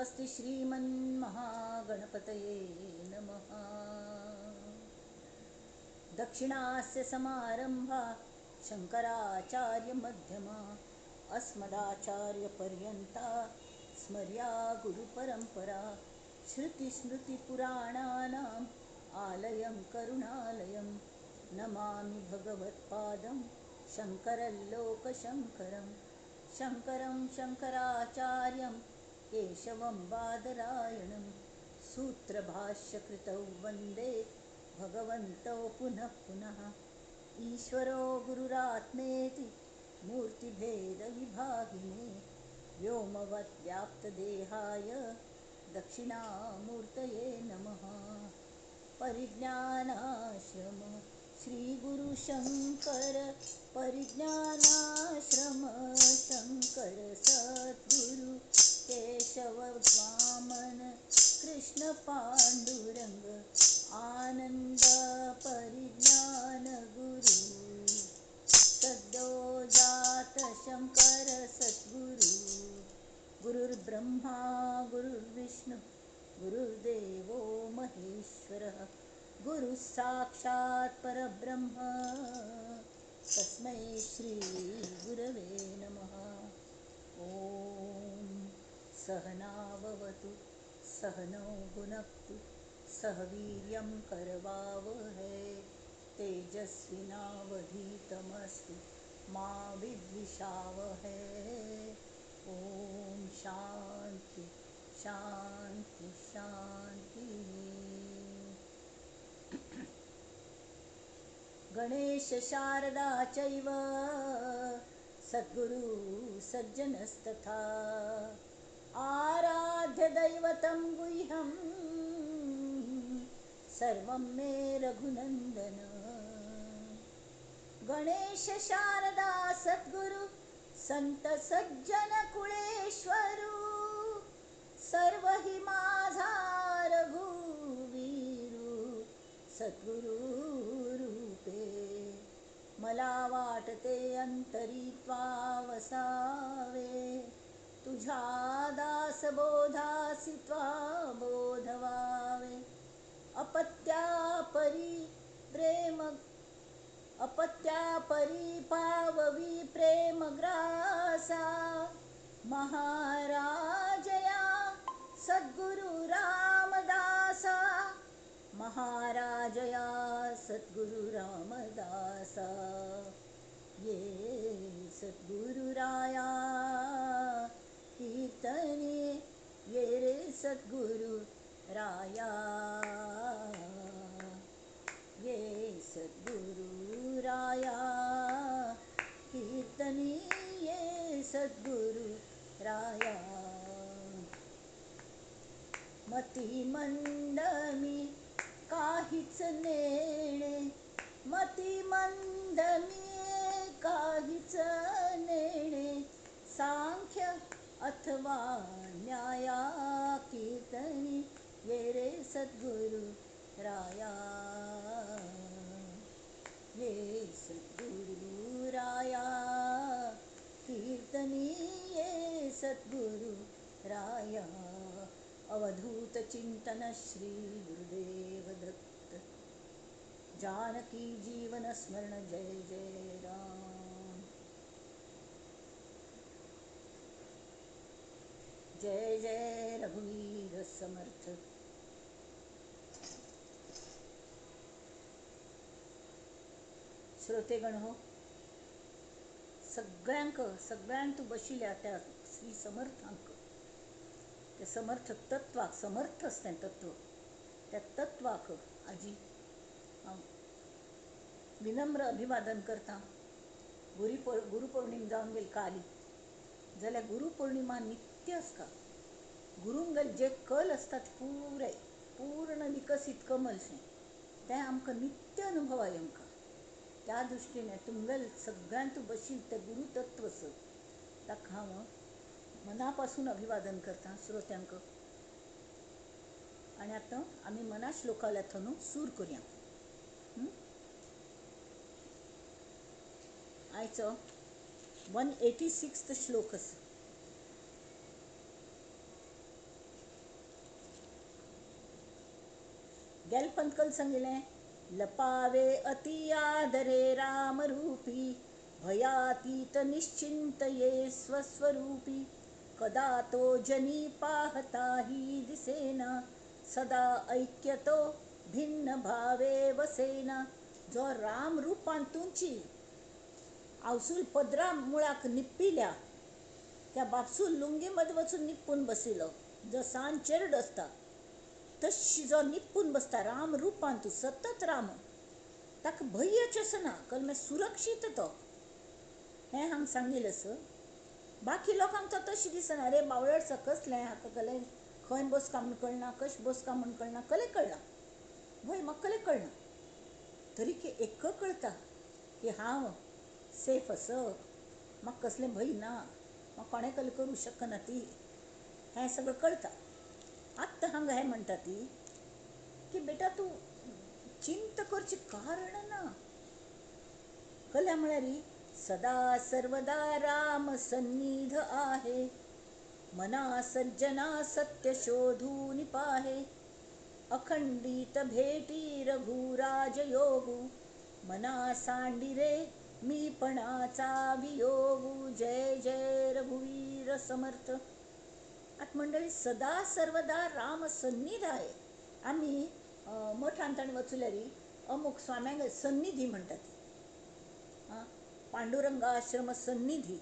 स्वस्ति श्रीमन्महागणपतये नमः. दक्षिणास्य समारंभा शंकराचार्य मध्यमा अस्मदाचार्य पर्यंता स्मर्या गुरुपरंपरा. श्रुतिस्मृतिपुराणानाम् आलयं करुणालयं नमामि भगवत्पादं शंकरलोकशंकरं. शंकरं शंकराचार्यं केशवं बादरायणं सूत्रभाष्यकृतौ वंदे भगवन्तौ पुनः पुनः. ईश्वरो गुरुरात्मेति मूर्तिभेदविभागिने व्योमवद्व्याप्तदेहाय दक्षिणामूर्तये नमः. परिज्ञानाश्रम श्रीगुरुशंकर परिज्ञानाश्रम शंकर सद्गुरु केशव वामन कृष्ण पांडुरंग आनंद परिज्ञान गुरु. सद्यो जात शंकर सद्गुरु. गुरुर्ब्रह्मा गुरुर्विष्णु गुरुर्देवो महेश्वरः. गुरुः साक्षात् परब्रह्म तस्मै श्री गुरवे नमः. ॐ सहनाववतु सहनौ भुनक्तु सह वीर्यं करवावहै. तेजस्विनावधीतमस्तु मा विद्विषावहै. ॐ शांति शांति शांति. गणेश शारदा चैव सद्गुरु सज्जनस्तथा. आराध्य दैवतं गुह्यं सर्वं मे रघुनंदन. गणेश शारदा सद्गुरु संत सज्जन कुळेश्वरू. सर्व हि माझा रघुवीरू सद्गुरु रूपे. मला वाटते अंतरी त्वा वसावे. तुझ्या दासबोधासी त्वा बोधवावे. अपत्यापरी प्रेम अपत्यापरी पाववी प्रेमग्रासा. महाराजया सद्गुरु रामदासा. महाराजया सद्गुरु रामदासा. ये सद्गुरुराया कीर्तने ये रे सद्गुरु राया. ये सद्गुरुराया कीर्तनी ये सद्गुरु राया. मती मंदमी काहीच नेणे. मती मंदमी काहीच नेणे. सांख्य अथवा न्याया कीर्तनी ये रे सद्गुरु राया. ये सद्गुरु राया कीर्तनी ये सद्गुरु राया. अवधूत चिंतन श्री गुरुदेव दत्त. जानकी जीवन स्मरण जय जय राम. जय जय रघुवीर समर्थ. श्रोतेगण हो, सगळ्यांक सगळ्यांक तूं बशिल्ल्या त्या श्री समर्थांक, त्या समर्थ तत्वाक, समर्थ आसता तें तत्व, त्या तत्वाक आजी हांव विनम्र अभिवादन करता. गुरुपौर्णिमा जावन गेली काली, जाल्यार गुरुपौर्णिमा नित्य आसता. गुरूंगेल जे कल आसतात पुरे पूर्ण विकसीत कमलशें तें आमकां नित्य अनुभवा आमकां. त्या दृश्टीने तुमगेल सगळ्यांत बशील तें गुरुतत्व स ताका हांव मनापासून अभिवादन करता श्रोत्यांक. आनी आतां आमी मना श्लोकाल्या थंय सूर करुया. आयचो 186 श्लोक आसा. गेलपंत कल सांगिलें लपावे अति आदरे रामरूपी भयातीत निश्चिंत ये स्वस्वरूपी कदा तो जनी पाहता ही दिसेना सदा ऐक्यतो भिन्न भावे वसेना. जो राम रूपान तुमची आवसूल पदरा मुळाक निप्पिल्या त्या बापसूल लुंगी मध्ये वचून निप्पून बसिलो जो सान चेरड आसता तशी जो निप्पून बसता राम रूपान तूं सतत राम ताका भंयच आसना कलमे सुरक्षीत तो. हें हांगा सांगिल्लें आसा. बाकी लोकांक तो तशें दिसना, अरे बावळट कसलें हाका कलें खंय बसका म्हूण कळना, कशें बसका म्हूण कळना, कलें कळना भंय म्हाका कलें कळना. तरी की एक कळता की हांव सेफ आसा, म्हाका कसलें भंय ना, म्हाका कोणें कलें करूं शकना ती, हें सगळें कळता. आत्तां हांगा हें म्हणटा ती की बेटा तूं चिंता करची कारण ना. कल्या म्हळ्यार सदा सर्वदा राम सन्निध आहे मना सज्जना सत्य शोधून पाहे अखंडित भेटी रघुराज योगू मना सांडिरे मीपणाचा वियोगू जय जय रघुवीर समर्थ. आतां मंडळी सदा सर्वदा राम सन्निध आहे. आमी मठांत आनी वचल्यार अमुक स्वाम्यांक सन्निधी म्हणटात ती, पांडुरंगाश्रम सन्निधी.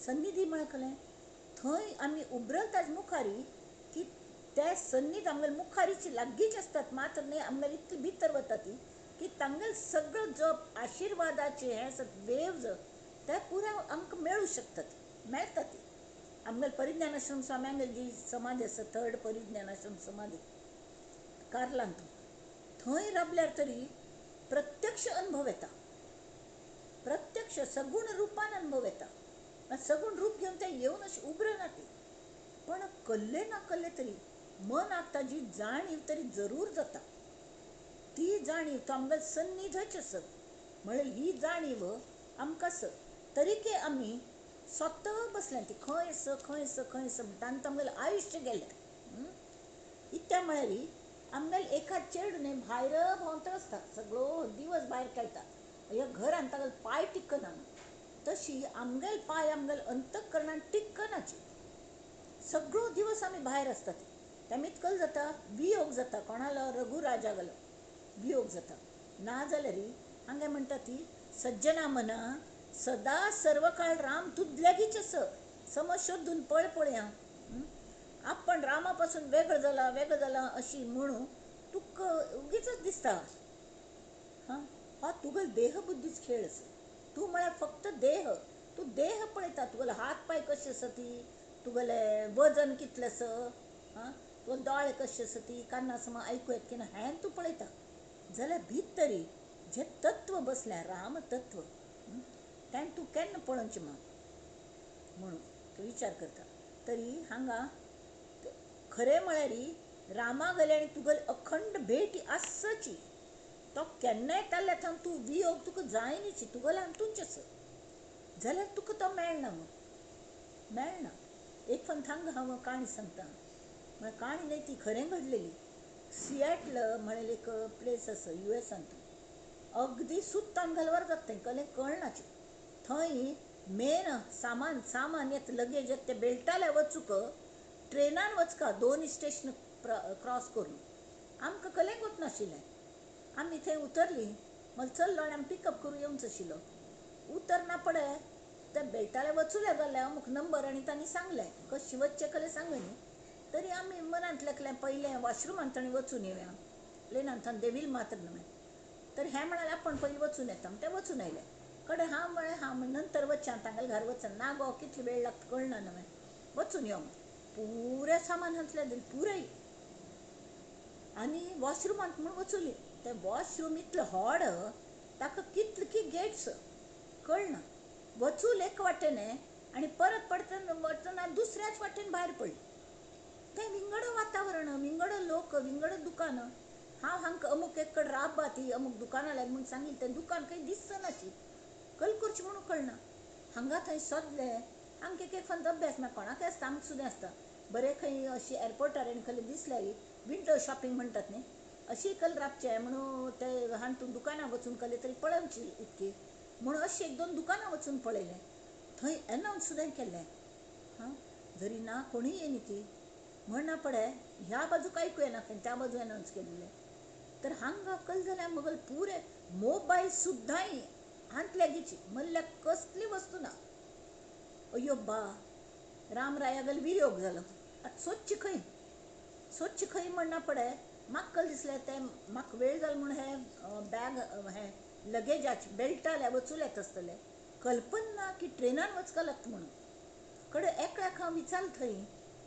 सन्निधी म्हळ्यार कळ्ळें थंय आमी उबरताच मुखारी की ते सन्निध आमगेले मुखारीच लागींच आसतात, मात्र न्हय आमगेले इतले भितर वता ती की तांगेले सगळो जो आशिर्वादाचे हे वेव्ज ते पुरा आमकां मेळूं शकतात, मेळटा ती. आमगेले परिज्ञानाश्रम स्वाम्यांगेली जी समाधी आसा, थर्ड परिज्ञानाश्रम समाधी कार्लांत, थंय राबल्यार तरी प्रत्यक्ष अनुभव येता, प्रत्यक्ष सगुण रुपान अनुभव येता. सगुण रूप घेवन ते येवन अशें उबरना ती, पण कल्ले ना कल्ले तरी मनाक ताजी जाणीव तरी जरूर जाता. ती जाणीव तो आमगेलो सन्निधच आसा म्हळ्यार ही जाणीव आमकां आसा. तरीके आमी स्वता बसल्या ती खंय आसा खंय आसा खंय आसा म्हणटा आनी आमगेलें आयुश्य गेलें. इत्या म्हळ्यार आमगेले एखाद चेडूं न्हय भायर भोंवत आसता, सगळो दिवस भायर खेळटा, ह्या घरान तागेलो पांय टिकना. तशी आमगेले पांय आमगेले अंतःकरणान टिकनाची, सगळो दिवस आमी भायर आसता. तेमी कल जाता वियोग जाता, कोणालो रघुराजा गेलो वियोग जाता. ना जाल्यार हांगा म्हणटा ती सज्जना मना सदा सर्व काळ राम तुजल्यागीच आसा, समज शोधून पळय पळया आपण रामा पासून वेगळो जाला वेगळो जाला अशी म्हणून तुका उगीच दिसता. हां, हो तुगेलो देहबुद्धीच खेळ आसा. तूं म्हळ्यार फक्त देह, तूं देह पळयता, तुगेले हात पांय कशे आसा ती, तुगेलें वजन कितलें आसा, हां तुगेले दोळे कशे आसा ती, कानां समा आयकूं येता की ना हें तूं पळयता. जाल्यार भितरी जें तत्व बसलें राम तत्व तें तूं केन्ना पळोवचें म्हणून तूं विचार करता. तरी हांगा खरें म्हळ्यार रामा गेले आनी तुगेली अखंड भेट आसची, तो केन्नाय ताल्ल्या थावन तूं वियोग तुका जायनीची, तुगेलो हातूंच आसा जाल्यार तुका तो मेळना मेळना. एक फन थांग हांव काणी सांगता, म्हळ्यार काणी न्हय ती खरें घडलेली. सिएटल म्हळ्यार एक प्लेस आसा युएसांत, अगदी सुत्तान घालवार जाता थंय कलें कळनाचें. थंय मेन सामान सामान येता लगेज येता ते बेल्टाले वचूंक ट्रेनान वचका 2 स्टेशन क्रॉस करून आमकां कलेंक वचनाशिल्लें. आमी थंय उतरलीं, म्हळ्यार चल्लो आनी आमी पिकअप करूं येवचो आशिल्लो. उतरना पडे ते बेल्टाले वचुले जाल्यार अमूक नंबर आनी तांणी सांगलें कशें वचचें कलें सांगलें न्ही. तरी आमी मनांत लेखलें पयलें वॉशरुमांत ताणें वचून येवया, प्लेनांत थंय देवील मात्र न्हय. तर हें म्हळ्यार आपण पयलीं वचून येता म्हण ते वचून आयले. कडे हांव म्हळें हांव नंतर वचचें तांगेल्या घर वचन ना गो कितले वेळ लागता कळना न्हय, वचून यो. पुरें सामान हांतलें दिलें पुराय आनी वॉशरुमांत म्हूण वचुली. तें वॉशरूम इतलें व्हड ताका कितले की गेट्स कळना. वचूल एक वाटेन आनी परत पडतना वतना दुसऱ्याच वाटेन भायर पडली. तें विंगड वातावरण, विंगड लोक, विंगड दुकानां. हांव हांकां अमूक एक कडेन राबा ती अमूक दुकानां लाग म्हूण सांगिल्लें, तें दुकान खंय दिसनाशी, कल करचें म्हणून कळना. हांगा थंय सोदलें, आमकां एक एक फक्त अभ्यास मागीर कोणाकय आसता, आमकां सुद्दां आसता. बरें खंय अशी एअरपोर्टार आनी खंय दिसल्यार विंडो शॉपिंग म्हणटात न्ही, अशी कल राबचें म्हणून ते हांण तूं दुकानां वचून कले तरी पळोवची इतकी म्हणून अशें एक दोन दुकानां वचून पळयलें, थंय एनावन्स सुद्दां केल्लें. हां जरी ना कोणूय येयनी ती म्हण ना पडे ह्या बाजूक आयकू येना खंय त्या बाजू एनावन्स केल्लें. तर हांगा कल जाल्यार मगल पुरे मोबायल सुद्दांय हांतल्यागीची म्हणल्यार कसली वस्तू ना. अयो बा रामरायागल वियोग जालो. आतां सोदची खंय सोदची खंय म्हणना पडे म्हाका कल दिसलें तें म्हाका वेळ जालो म्हूण हें बॅग हें लगेजाचे बेल्टाल्या वचूलेत आसतलें, कल्पना ना की ट्रेनान वचका लागता म्हणून. कडे एकल्याक हांव विचारलें थंय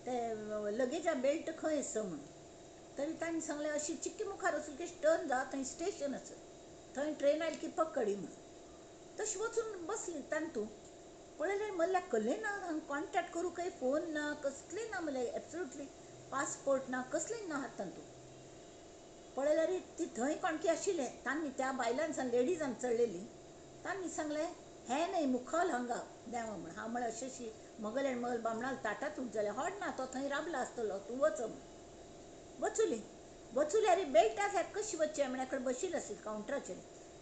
ते लगेजा बेल्ट खंय आसा म्हणून, तरी तांणी सांगलें अशी चिक्की मुखार वचून की टर्न जा थंय स्टेशन आसा थंय ट्रेन आयली की पकडी म्हणून. तशें वचून बसली तांतू पळयलें म्हणल्यार कल्लें ना हांगा कॉन्टेक्ट करूं काही फोन ना कसलें ना म्हणल्यार एब्सोल्युटली पासपोर्ट ना कसलें ना हातान तूं. पळयल्यार ती थंय कोणकी आशिल्लें तांणी त्या बायलान सांग लेडिजान चडलेली तांणी सांगलें हें न्हय मुखाल हांगा देवा म्हण. हांव म्हळ्यार अशी अशी मगल आनी मगल बामणाल ताटात उठ जाल्यार हॉड ना तो थंय राबला आसतलो तूं वच म्हण. वचुली वचुल्यार बेल्टाक ह्या कशी वचचें म्हळ्यार कडेन बशिल्लें आशिल्लें कावंटराचेर.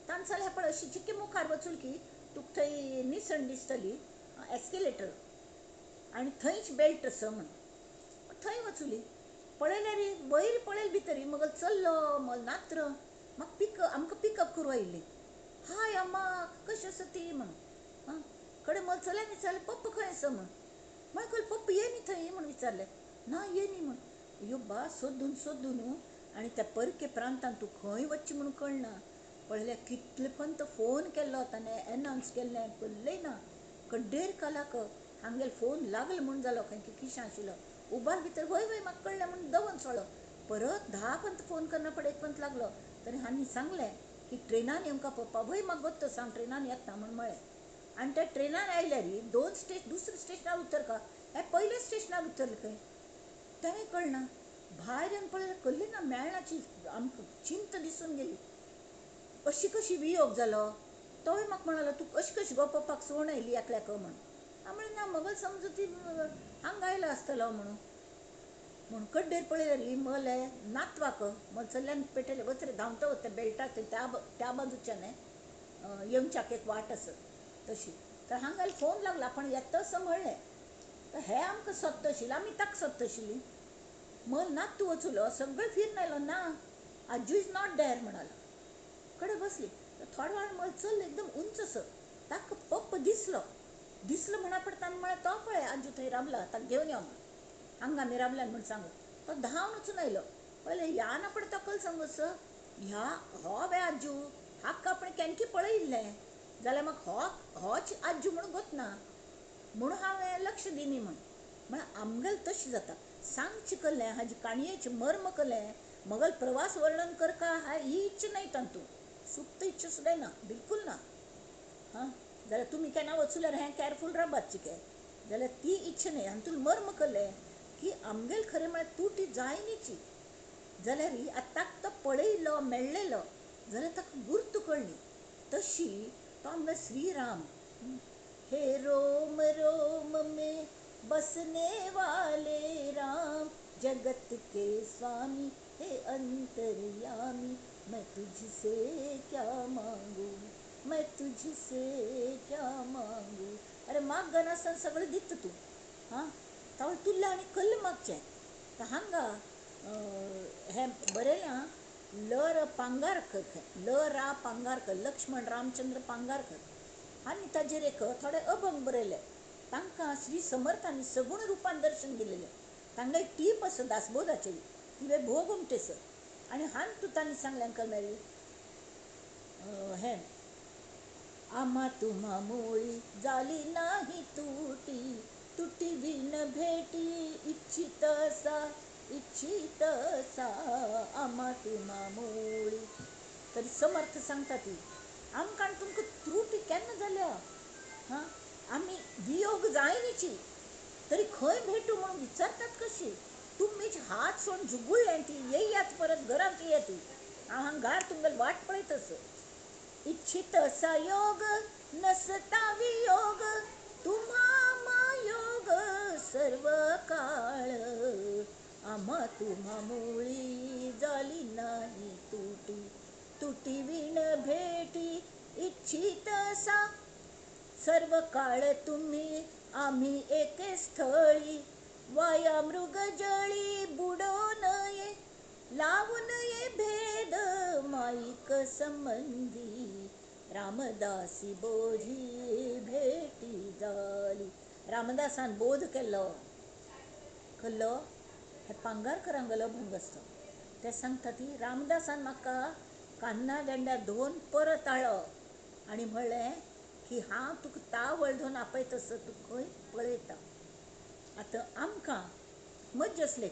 तांणी सांगलें पळय अशी चिक्की मुखार वचूल की तुका थंय निसण दिसतली एस्केलेटर आनी थंयच बेल्ट आसा म्हणून. थंय वचुली पळयल्यार वयर पळयल भितरी मगल चल्लो मगल नात्र म्हाका पिक आमकां पिकअप करूं आयिल्ली. हाय अम्मा कशी आसा ती म्हणून. आं कडेन मगल चल्यान विचारलें पप्पा खंय आसा म्हण. म्हाका कळ्ळें पप्पा ये न्ही थंय म्हूण विचारलें ना ये न्ही म्हण. यो बा सोदून सोदून आनी त्या परके प्रांतान तूं खंय वचचें म्हणून कळना. पळयल्यार कितले पंत फोन केल्लो ताणें एनावन्स केल्लें कल्लय ना. कड्डेर कलाक हांगेलो फोन लागलो म्हूण जालो खंय की खिशां आशिल्लो उबार भितर वय वय म्हाका कळ्ळें म्हूण दवरून सोडलो. परत 10 पंत फोन करना पडे एक पंत लागलो तरी हांणी सांगलें की ट्रेनान येवंका पप्पा वय म्हाका गोत्त सांग ट्रेनान येता म्हूण म्हळें. आनी त्या ट्रेनान आयल्यार दोन स्टेशन दुसऱ्या स्टेशनार उतर का हें पयल्या स्टेशनार उतरलें खंय तेंय कळना. भायर येवन पळयल्यार कल्ली ना मेळनाची आमकां चिंत दिसून गेली. अशी कशी वियोग जालो. तोय म्हाका म्हणालो तूं कशी कशी गो पप्पाक सोण आयली एकल्याक म्हण. हांव म्हणलें ना मगल समजू ती हांगा आयला आसतलो म्हणून. म्हूण कड्डेर पळयल्यार मले नातवाक मग चल्यान पेटयलें वच रे धांवता वता बेल्टाक त्या त्या बाजूच्यान येवच्याक एक वाट आसा तशी. तर हांगा फोन लागला पण येता असं म्हणलें. तर हे आमकां सोदता आशिल्लें आमी ताका सोदता आशिल्लीं. मग नातू वचुलो सगळें फिरून आयलो ना आजू is not there म्हणालो. कडेन बसली तर थोडो वेळ मग चल्लो एकदम उंच असो ताका पप्प दिसलो दिसलो म्हणा पडटा म्हळ्यार तो पळय आजू थंय राबला ताका घेवन यो म्हण हांगा आमी राबल्यान म्हूण सांगू. तो धांवन वचून आयलो पळयलें ह्या ना पडटा तकल सांगू असो ह्या हो वे आजू हाका आपण केनकी पळयिल्लें जाल्यार म्हाका हो होच आजू म्हणून गोतना म्हणून हांवें लक्ष दिनी म्हण. म्हळ्यार आमगेल तशें जाता सांगचें कल्लें हाजे काणयेचें मर्म कल्लें मगल प्रवास वर्णन करका हा ही इच्छा न्हय तातूंत सुप्त इच्छा सुद्दां ना बिलकूल ना. हां जाल्यार तुमी केन्ना वचल्यार हें कॅरफूल राबात चिके जाल्यार ती इच्छा न्हय आनी तुका मर्म कल्लें की आमगेल खरें म्हळ्यार तुटी जायनीची जाल्यार आतां ताका तो पळयलो मेळ्ळेलो जाल्यार ताका गुर्त कळ्ळी तशी तो आमगेलो श्रीराम. हे रोम रोम में बसने वाले राम जगत के स्वामी हे अंतर्यामी मैं तुझसे क्या मांगू मैं तुझसे क्या मांगू. अरे माग नासतना सगळें दिता तूं. हां तावळ तुल्ला आनी कल्ल मागचें. तर हांगा हें बरयलां ल र पांगारकर ल रा पांगारकर लक्ष्मण रामचंद्र पांगारकर आनी ताजेर एक थोडे अभंग बरयले. तांकां श्री समर्थांनी सगुण रुपान दर्शन दिलेलें. तांकां एक टीप आसा दासबोधाची ती भोग उमटेसर आनी हान तूं तांणी सांगलें अंकल मेरी हें आम्हा तुम्हा मुळी जाली नाही तुटी तुटी विन भेटी इच्छित सा इच्छित सा आम्हा तुम्हा मुळी. तरी समर्थ सांगता ती आमकां तुमकां त्रुटी केन्ना जाल्या. हां आमी वियोग जायनीची तरी खंय भेटू म्हणून विचारतात कशी तुमीच हात सोडून जुगुळ्ळें ती येयात परत घरांत येयात ती हांव हांगा तुमगेली वाट पळयत आसा. इच्छित असा योग नसता वियोग तुम्हा योग सर्व काळ आम्हा तुम्हा मुळी जाली नाही तुटी विण भेटी इच्छित सा, सर्व काळ तुम्ही आम्ही एके स्थळी, वाया मृग जळी बुडो नये, लावू नये भेद माईक संबंधी, रामदासी बोधी भेटी जाली. रामदासान बोध केल्लो कल्लो हे पांगारकरांगेलो अभंग आसता. ते सांगता ती रामदासान म्हाका कान्ना दांड्या धुवन परत हाडलो आनी म्हणलें की हांव तुका तावळ धरून आपयता तूं खंय पळयता. आतां आमकां मज्ज आसले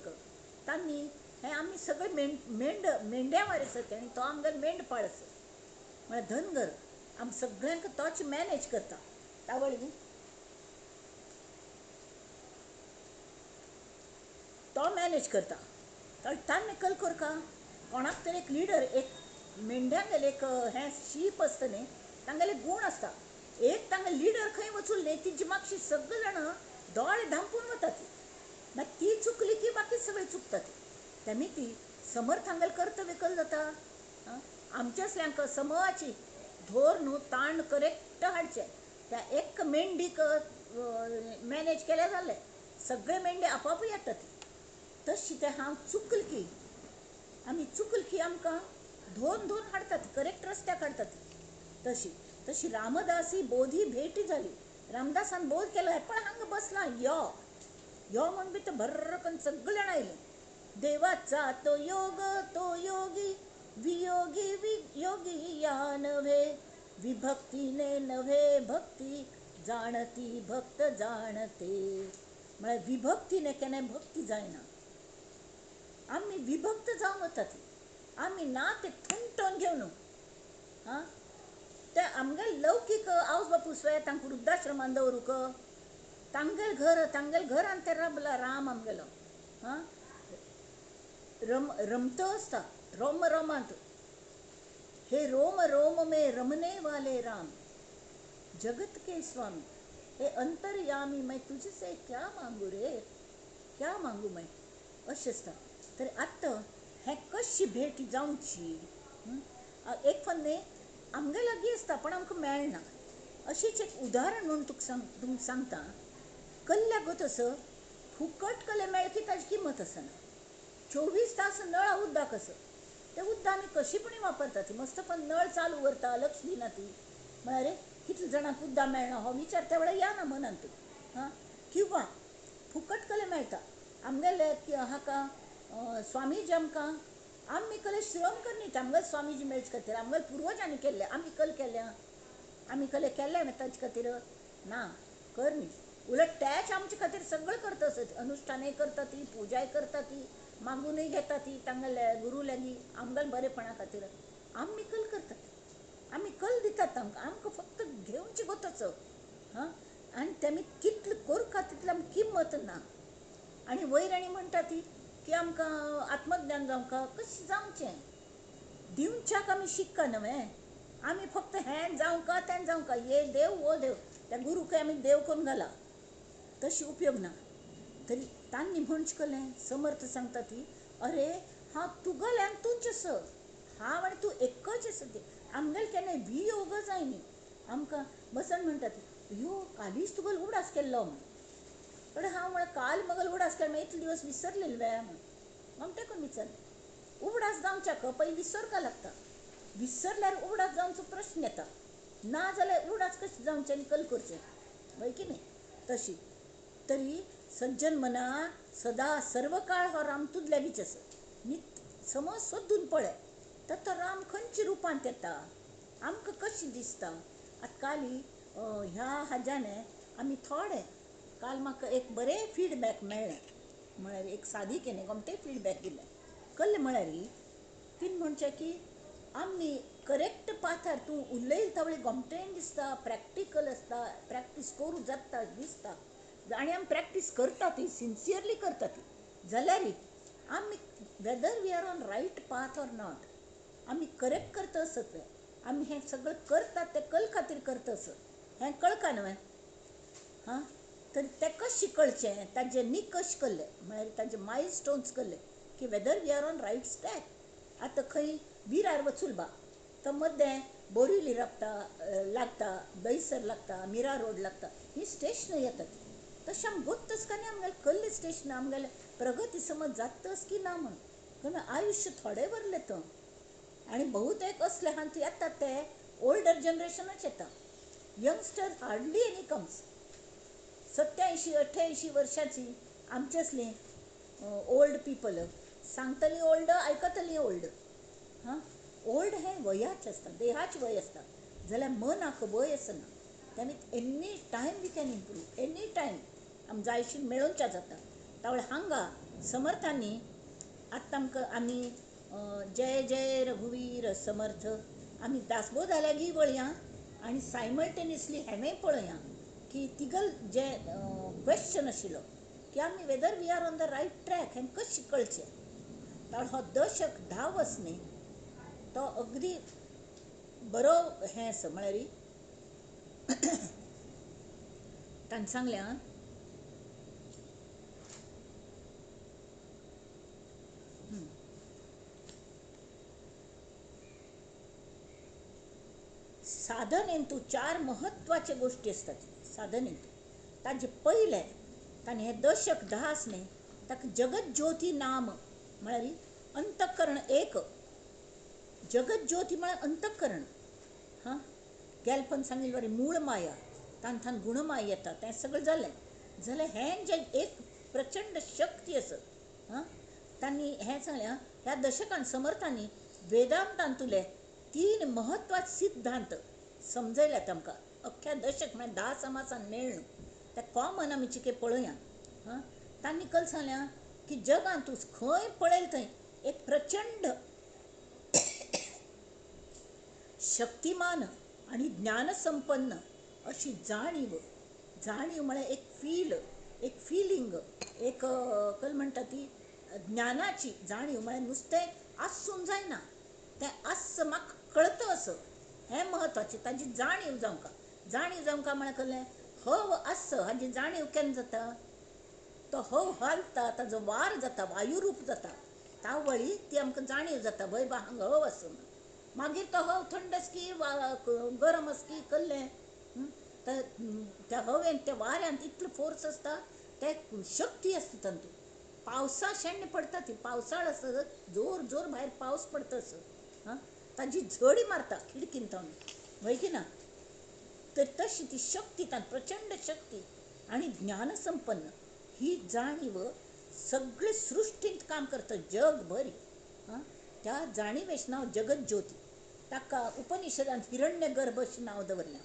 तांणी हें आमी सगळे मेंढ मेंढ्या वारे आसता आनी तो आमगेलो मेंढपाळ आसा म्हळ्यार धनगर आम सगळ्यांक तोच मॅनेज करता. तावळ न्ही तो मॅनेज करता. ताणें कल करका कोणाक तरी एक लिडर एक मेंढ्यांगेलें एक हें शीप आसता न्ही तांगेले गूण आसता. एक तांगे लिडर खंय वचून न्ही तिजी मागशी सगळे जाणां दोळे धांपून वता ती, मागीर ती चुकली की बाकी सगळी चुकता ती. तेमी ती समर्थांगेलें कर्तव्य कल जाता आमच्या असल्यांक समाची धोर न्हू ताण करेक्ट हाडचें. त्या एक मेंढीक मॅनेज केल्या जालें सगळे मेंढे आपापूय येता ती. तशी तें हांव चुकल की आमी चुकल की आमकां धोन धोन हाडटात करेक्ट रस्त्याक हाडटात. तशी तशी रामदासी बोधी भेटी जाली. रामदासान बोध केलो हें पण हांगा बसला यो यो म्हूण बी तो भर्र करून सगळे जाण आयले. देवाचा तो योग तो योगी वियोगी वियोगी या नव्हे, विभक्तीने नव्हे भक्ती जाणती भक्त जाणते. म्हळ्यार विभक्तीने केन्नाय भक्ती जायना. आमी विभक्त जावन वतात आमी ना ते थुंटोन घेवन हां ते आमगेले लौकीक आवज बापूस वे तांकां वृद्धाश्रमान दवरूंक तांगेल घर तांगेल घरान ते राबला राम आमगेलो हां रम रमतो आसता रोम रोमांत. हे रोम रोम में रमने वाले राम जगत के स्वामी, हे अंतर्यामी मैं तुझसे क्या मांगू रे क्या मांगू मैं अशें आसता. तर आतां हें कशी भेट जावची एक फन न्ही आमगे लागीं आसता पण आमकां मेळना. अशीच एक उदाहरण म्हणून तुका सांग तुमकां सांगता. कल्ल्याक गो तसो फुकट कल्ले मेळ्ळें की ताजी किंमत आसना. 24 तास नळा उदक आसा तें उदक आमी कशी पण वापरता ती मस्त पण नळ चालू उरता लक्ष दिना ती म्हळ्यार रे कितले जाणांक उदक मेळना हो विचार त्या वेळार येना मनांत तूं हां. किंवां फुकट कल्ले मेळटा आमगेले हाका स्वामीजी आमकां आमी कले श्रम करनी आमगेले स्वामीजी मेळचे खातीर आमगेले पुर्वजांनी केल्ले आमी कल केल्या आमी कले केल्ले न्ही ताजे खातीर ना करनी. उलट त्याच आमचे खातीर सगळें करता आसत अनुश्ठानय करता ती पुजाय करता ती मागूनय घेता ती तांगेले गुरू लागीं आमगेले बरेपणा खातीर आमी कल करतात आमी कल दितात आमकां आमकां फक्त घेवचे गोतचो हां. आनी तेमी कितले करता तितली आमकां किंमत ना. आनी वयर आनी म्हणटा ती की आमकां आत्मज्ञान जावंक कशें जावचें दिवच्याक आमी शिक्का न्हय आमी फक्त हें जावंक तें जावंक हे देव हो देव त्या गुरूकय आमी देव करून घाला तशी उपयोग ना. तरी तांणी म्हणचें कलें समर्थ सांगता ती अरे हांव तुगेलें आनी तूंच आस हांव आनी तूं एकच आसा ती आमगेले केन्नाय वियोग जायनी. आमकां बसन म्हणटा ती यो कालीच तुगेलो उगडास केल्लो म्हूण पण हांव म्हळ्यार काल मगल उगडास केलो इतले दिवस विसरलेले वे म्हूण गोमटें करून विचारलें. उगडास जावच्याक पयलीं विसरका लागता विसरल्यार उगडास जावचो प्रश्न येता ना जाल्यार उगडास कशें जावचें आनी कल करचें हय की न्ही. तशी तरी सज्जन मना सदा सर्व काळ हो राम तुज लागींच आसा नित समज सोदून पळय तर तो राम खंयच्या रुपांत येता आमकां कशें दिसता. आतां काली ह्या हाज्यान आमी थोडे काल म्हाका एक बरें फिडबॅक मेळ्ळें म्हळ्यार एक सादी केन्ना गोमटें फिडबॅक दिलें कल्लें म्हळ्यार तीन म्हणचें की आमी करेक्ट पाथार तूं उलयता वेळी गोमटेन दिसता प्रॅक्टिकल आसता प्रॅक्टीस करूं जाता दिसता आनी आमी प्रॅक्टीस करता ती सिन्सियरली करता ती जाल्यार आमी whether we are on right path or not आमी करेक्ट करता आसत आमी हें सगळें करतात तें कल खातीर करता आसत हें कळका न्हय हां. तर तें कशें कळचें ताजे निकश कल्ले म्हळ्यार ताजे मायल स्टोन्स कल्ले की whether we are on right step. आतां खंय विरार वचूल बा तो मद्दें बोरिवली राबता लागता, दहिसर लागता, मिरा रोड लागता, ही स्टेशनां येतात. तशें आमी गोत्तच का न्ही आमगेलें कल्लें स्टेशन आमगेलें प्रगती समज जातच की ना म्हणून. कारण आयुश्य थोडें उरलें तो आनी बहुतेक असले हांत येतात ते ओल्डर जनरेशनच येता, यंगस्टर हार्डली एनी कम्स. 87 88 वर्षाची आमचे असली ओल्ड पिपल सांगतली ओल्ड, आयकतली ओल्ड. हां, ओल्ड हें वयाचें आसता, देहाचें वय आसता, जाल्यार मनाक वय आसना. त्यामुळे any time we can improve, any time आम जायशी मेळोवच्या जाता. तावळ हांगा समर्थांनी आतां आमकां आमी जय जय रघुवीर समर्थ आमी दासबोधा लागीं वळया आनी सायमल्टेनियसली हेंवूय पळया की तिगल जे क्वेश्चन आशिल्लो की आमी whether we are on the right track हें कशें कळचें. कारण हो दशक 10 वर्स न्ही तो अगदी बरो हें आसा. म्हळ्यार ताणें सांगलें साधनेंतु 4 महत्वाचे गोष्टी आसतात साधनेंतु. ताजे पयलें ताणें हें दशक 10 आस न्ही ताका जगज्योती नाम म्हळ्यार अंतःकरण एक. जगज्योती म्हळ्यार अंतःकरण. हां, गेलपण सांगिल्लें बरें मूळ माया तांथान गुणमाया येता, तें सगळें जालें. जाल्यार हें जें एक प्रचंड शक्ती आसा. हां, तांणी हें सांगलें ह्या दशकान समर्थांनी वेदांतांतुले 3 महत्वाचे सिद्धांत समजयल्यात आमकां. अख्ख्या दशक म्हळ्यार 10 समासान मेळ्ळें ते कॉमन आमी चिके पळोवया. हां, तांणी कल सांगलें की जगांत तूं खंय पळयल थंय एक प्रचंड शक्तिमान आनी ज्ञानसंपन्न अशी जाणीव. जाणीव म्हळ्यार एक फील, एक फिलिंग, एक कल म्हणटा ती ज्ञानाची जाणीव. म्हळ्यार नुस्तें आसून जायना, तें आस म्हाका कळता असो हें म्हत्वाचें. ताजी जाणीव जावंका. जाणीव जावंका म्हळ्यार कळ्ळें हव आस हाजी जाणीव केन्ना जाता, तो हव हालता, ताजो वार जाता, वायुरूप जाता, तावळी ती आमकां जाणीव जाता वय बा हांगा हव आसा. मागीर तो हव थंड आसकी गरम आसकी कल्लें त्या हवेन त्या वाऱ्यांत इतलो फोर्स आसता, ते शक्ती आसता तातूंत. पावसा शेण्ण पडटा ती, पावसाळ आसा जोर जोर भायर पावस पडटा असो. हां, ताजी झडी मारता खिडकीन थावन वय की ना. तर तशी ती शक्ती तांत प्रचंड शक्ती आनी ज्ञानसंपन्न ही जाणीव सगळे सृश्टींत काम करता जगभर. हां, त्या जाणीवेचें नांव जगज्योती. ताका उपनिषदांत हिरण्यगर्भ अशें नांव दवरलें.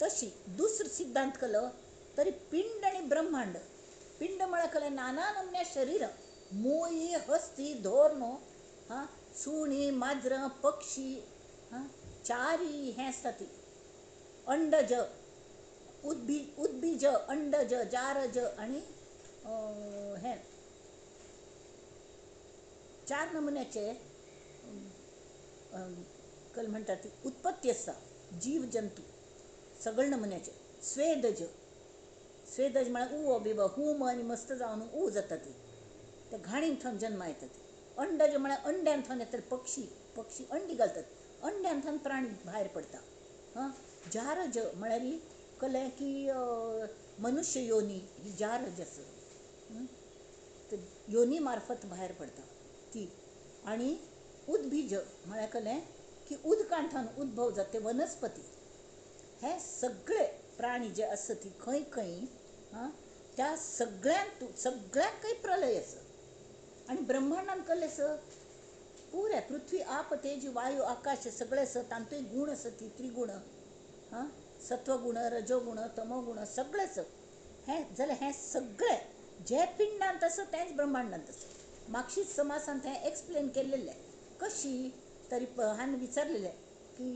तशी दुसरो सिद्धांत केलो तरी पिंड आनी ब्रह्मांड. पिंड म्हळ्यार कलें नाना नमन्या शरीर, मोई हस्ती धोर न्हू, हां, सुणी माजरां पक्षी, हां, चारी हें आसता ती अंडज, उद्बीज, अंडज, जारज आनी हें 4 नमुन्याचे कल म्हणटा ती उत्पत्ती आसता जीव जंतू सगळे नमुन्याचे. स्वेदज, स्वेदज म्हळ्यार उवो बिवो हूम आनी मस्त जावन ऊ जाता ती, त्या घाणीन थंय जन्मा येता ती. अंडज म्हळ्यार अंड्यान थंय येतात पक्षी, पक्षी अंडी घालतात, अंड्यान थंय प्राणी भायर पडटा. हां, जारज म्हळ्यार कळ्ळें की मनुष्य योनी ही जारज आसा, तर योनी मार्फत भायर पडटा ती. आनी उद्बीज म्हळ्यार कळ्ळें की उदकांत उद्भव जाता ते वनस्पती. हे सगळे प्राणी जे आसा ती खंय खंय, हां, त्या सगळ्यांत सगळ्यांकय प्रलय आसा. आनी ब्रह्मांडान कल्लें आसा पुराय पृथ्वी आप तेज वायू आकाश सगळें आसा, तांतूय गूण आसा ती त्रिगुण, हां, सत्वगुण रजोगुण तमोगुण सगळें आसा. हें जाल्यार हें सगळें जे पिंडांत आसा तेंच ब्रह्मांडांत आसा. मागशीच समासांत हें एक्सप्लेन केल्लें कशी तरी हांवें विचारलेलें की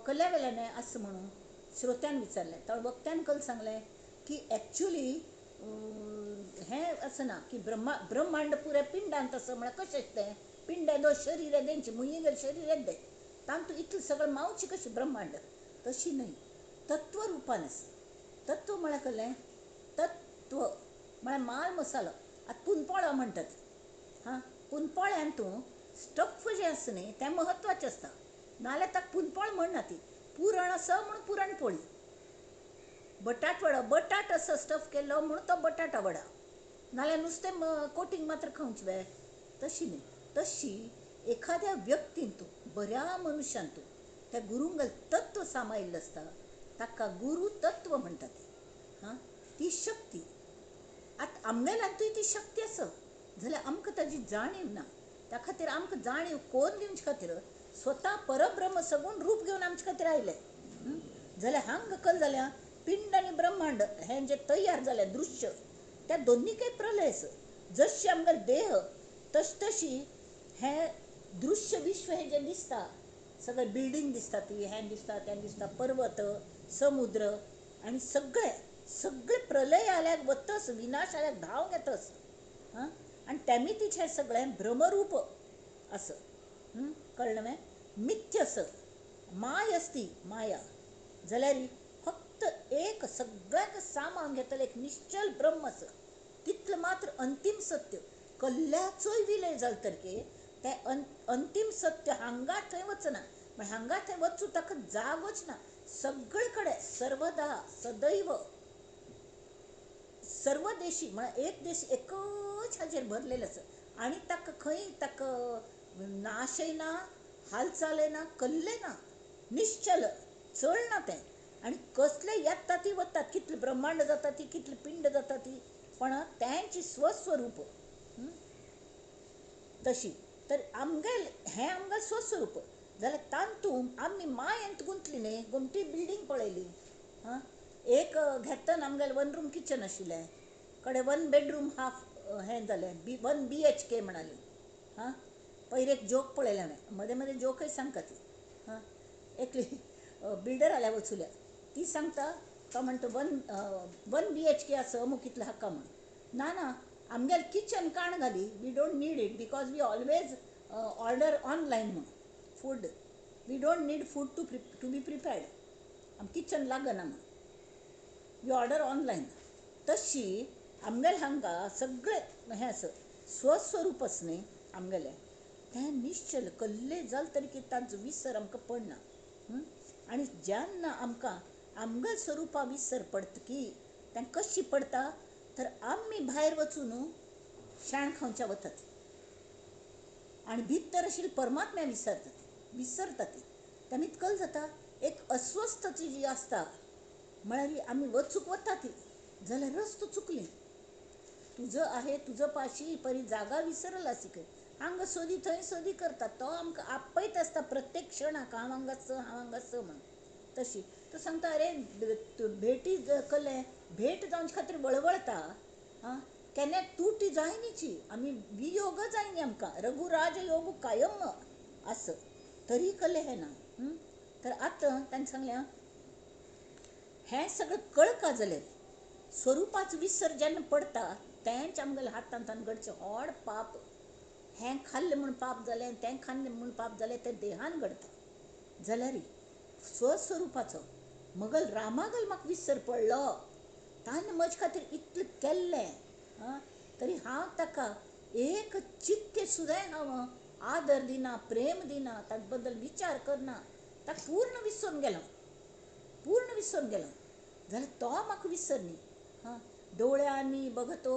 कल्या वेल्यान आसा म्हणून श्रोत्यान विचारलें. तर वक्त्यान कल सांगलें की एक्चुली हें आसना की ब्रह्मांड पुराय पिंडांत आसा म्हळ्यार कशें तें पिंड येदो शरीर येदेंचें मुयेगेलें शरीर येदें तातूंत इतलें सगळें मावचें कशें ब्रह्मांड, तशी न्हय, तत्वरुपान आसा. तत्व म्हळ्यार कळ्ळें तत्व म्हळ्यार माल मसालो. आतां पुनपोळो म्हणटात, हां, पुनपोळ्यान तूं स्टफ जें आसा न्ही तें म्हत्वाचें आसता. नाल्यार ताका पुनपोळ म्हणना ती पुरण आसा म्हूण पुरणपोळी. बटाट वडा बटाट असो स्टफ केल्लो म्हूण तो बटाटा वडा, नाल्यार नुस्तें कोटींग मात्र खावचें वे तशी न्ही. तशी एखाद्या व्यक्तीन तूं बऱ्या मनुष्यान तूं त्या गुरुंगल तत्व सामायिल्लें आसता ताका गुरू तत्व म्हणटा ती. हां, ती शक्ती आतां आमगेल्यांतूय ती शक्ती आसा जाल्यार आमकां ताजी जाणीव ना. त्या खातीर आमकां जाणीव कोन्न दिवचे खातीर स्वता परब्रह्म सगूण रूप घेवन आमचे खातीर आयलें. जाल्यार हांगा कल जाल्या पिंड आनी ब्रह्मांड हें जें तयार जालें दृश्य त्या दोन्हीकय प्रलय आसा. जशें आमगेलो देह तश तशी हें दृश्य विश्व हें जें दिसता सगळें बिल्डींग दिसता ती हें दिसता तें दिसता पर्वत समुद्र आनी सगळें सगळें प्रलय आल्याक वतस विनाश आल्याक धांव घेतस. हां, आनी तेमितीचें हें सगळें भ्रमरूप आसा. कळ्ळें न्हय? मिथ्य आसा, माय आसती माया जाल्यार फक्त एक सगळ्यांक सामान घेतलें एक निश्चल ब्रह्म आसा तितलें मात्र अंतीम सत्य. कल्ल्याचोय विलय जालो तरीके तें अंतीम सत्य हांगा थंय वचना, म्हळ्यार हांगा थंय वचूं ताका जागोच ना. सगळे कडेन सर्वदा सदैव सर्वदेशी म्हळ्यार एक देश एकच हाजेर भरलेलें आसा आनी ताका खंय ताका नाशय ना, हालचालय ना, कल्लें ना, निश्चल चलना तें. आनी कसले येता ती वतात, कितले ब्रह्मांड जाता ती, कितले पिंड जाता ती, पण तेंची स्वस्वरूप तशी. तर आमगेल हें आमगेलें स्वस्वरूप जाल्यार तातूंत आमी मायेंत गुंतली न्ही. गोमटी बिल्डींग पळयली, हां, एक घेतना आमगेलें वन रूम किचन आशिल्लें, कडेन वन बेडरूम हाफ हें जालें, 1 BHK म्हणाली. हां, पयर एक जोक पळयलें हांवें, मदें मदें जोकय सांगता ती. हां, एकली बिल्डर आल्या वचुल्या, ती सांगता तो म्हणटा 1 BHK आसा अमूक इतलें हाका म्हण. ना ना, आमगेलें किचन काण घाली, we don't need it because we always order online म्हूण food, we don't need food to be prepared, आम किचन लागना म्हूण, we order online. तशी आमगेलें हांगा सगळें हें आसा स्वस्वरूप आसा न्ही आमगेलें, तें निश्चल कल्ले जालें तरी की तांचो विसर आमकां पडना. आनी जेन्ना आमकां आमगेल्या स्वरुपा विसर पडटा की तें कशी पडटा तर आमी भायर वचून शेण खावच्या वतात आनी भितर आशिल्ले परमात्म्या विसरतात विसरतात. तेन्ना इतकल जाता एक अस्वस्थ जी आसता म्हळ्यार आमी वचूंक वता ती जाल्यार रस्तो चुकली, तुजो आहे तुजो पाशी परी जागा विसरल आसी खंय, हांगा सोदी थंय सोदी करता, तो आमकां आपयत आसता प्रत्येक क्षणाक, हांव हांगासो हांव हांगासो म्हण. तशी तो सांगता अरे भेटी कले भेट जावचे खातीर वळवळता, आं केन्ना तुटी जायनीची आमी वियोग जायनी आमकां, रघुराज योग कायम आस तरी कले हें ना. तर आतां ताणें सांगलें हें सगळें कळका जालें स्वरुपाचो विसर जेन्ना पडटा तेंच आमगेल्या हातांत घडचें व्हड पाप. हें खाल्लें म्हूण पाप जालें, तें खाल्लें म्हूण पाप जालें, तें देहान घडटा. जाल्यार स्वस्वरुपाचो मगल रामागल म्हाका विसर पडलो, ताणें म्हजे खातीर इतलें केल्लें, आं तरी हांव ताका एक चिक्के सुद्दां हांव आदर दिना, प्रेम दिना, ताचे बद्दल विचार करना, ताका पूर्ण विसरून गेलो, पूर्ण विसरून गेलो. जाल्यार तो म्हाका विसर न्ही. हां, दोळ्यांनी बघतो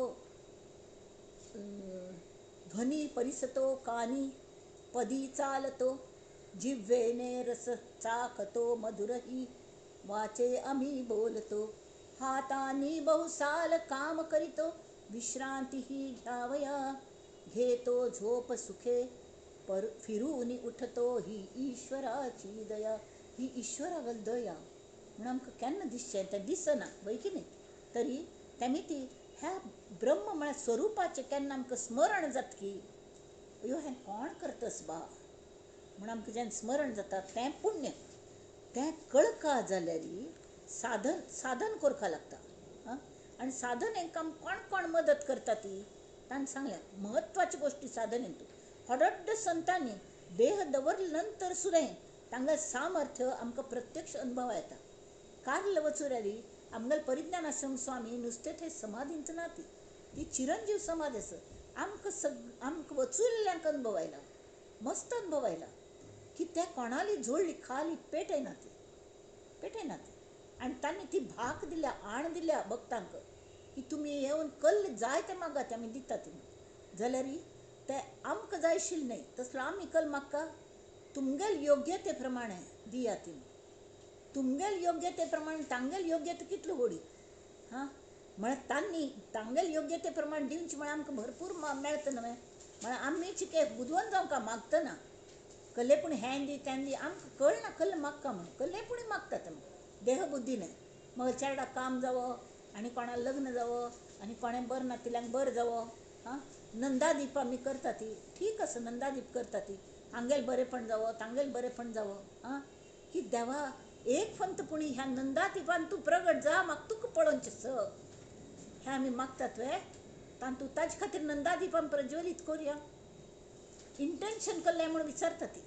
ध्वनी परिसतो कानी पदी चालतो जिव्हेने रस चाखतो मधुरही वाचे आम्ही बोलतो हातानी बहुसाल काम करीतो विश्रांती ही घ्यावया घेतो झोप सुखे पर फिरून उठतो ही ईश्वराची दया. ही ईश्वरागल दया म्हणून आमकां केन्ना दिसचें तें दिसना वय की न्ही. तरी तेमी ती ह्या ब्रह्म म्हळ्यार स्वरुपाचें केन्ना आमकां स्मरण जाता की अयो हें कोण करतस बा म्हूण आमकां जेन्ना स्मरण जाता तें पुण्य. तें कळका जाल्यार साधन साधन करपा लागता. आं, आनी साधन हेंकां कोण कोण मदत करता ती ताणें सांगलें म्हत्वाची गोश्टी साधन हेतू. हडड्ड संतांनी देह दवरले नंतर सुद्दां तांगेलें सामर्थ्य आमकां प्रत्यक्ष अनुभवा येता. कार्ल वचुरारी आमगेले परिज्ञान आश्रम स्वामी नुस्तें थंय समाधींच ना, ती ती चिरंजीव समाधी आसा. आमकां आमकां वचुल्ल्यांक अनुभव आयला, मस्त अनुभव आयला. की ते कोणाली जोडली खाली पेटयना ती, पेटयना ती. आनी तांणी ती भाक दिल्या, आण दिल्या भक्तांक की तुमी येवन कल्ल जाय ते मागात, आमी दिता तुमी. जाल्यार ते आमकां जाय आशिल्लें न्हय तसलो आमी कल मागता, तुमगेल योग्यते प्रमाणे दिया तुमी, तुमगेल योग्यते प्रमाणे. तांगेल योग्यता कितली व्हडी हां, म्हळ्यार तांणी तांगेल योग्यते प्रमाण दिवची म्हळ्यार आमकां भरपूर मेळटा न्हय. म्हळ्यार आमी चिके बुदवंत जावंक मागतना कल्ले पूण हें दी तें दी, आमकां कळना कल्ले मागता म्हणून, कल्ले पूण मागतात देहबुद्धी न्हय. मग चेरडाक काम जावो आनी कोणाक लग्न जावो आनी कोणें बरें नातिल्ल्यांक बरें जावो. हां, नंदादीप आमी करता ती ठीक आसा, नंदादीप करता ती, हांगेल बरेंपण जावो तांगेल बरेंपण जावो. हां, की देवा एक फंत पुणी ह्या नंदादीपान तूं प्रगट जा, म्हाका तुका पळोवचें स हें आमी मागतात वे. तातूंत ताजे खातीर नंदादीपान प्रज्वलीत करुया, इंटेन्शन कसलें म्हूण विचारता ती.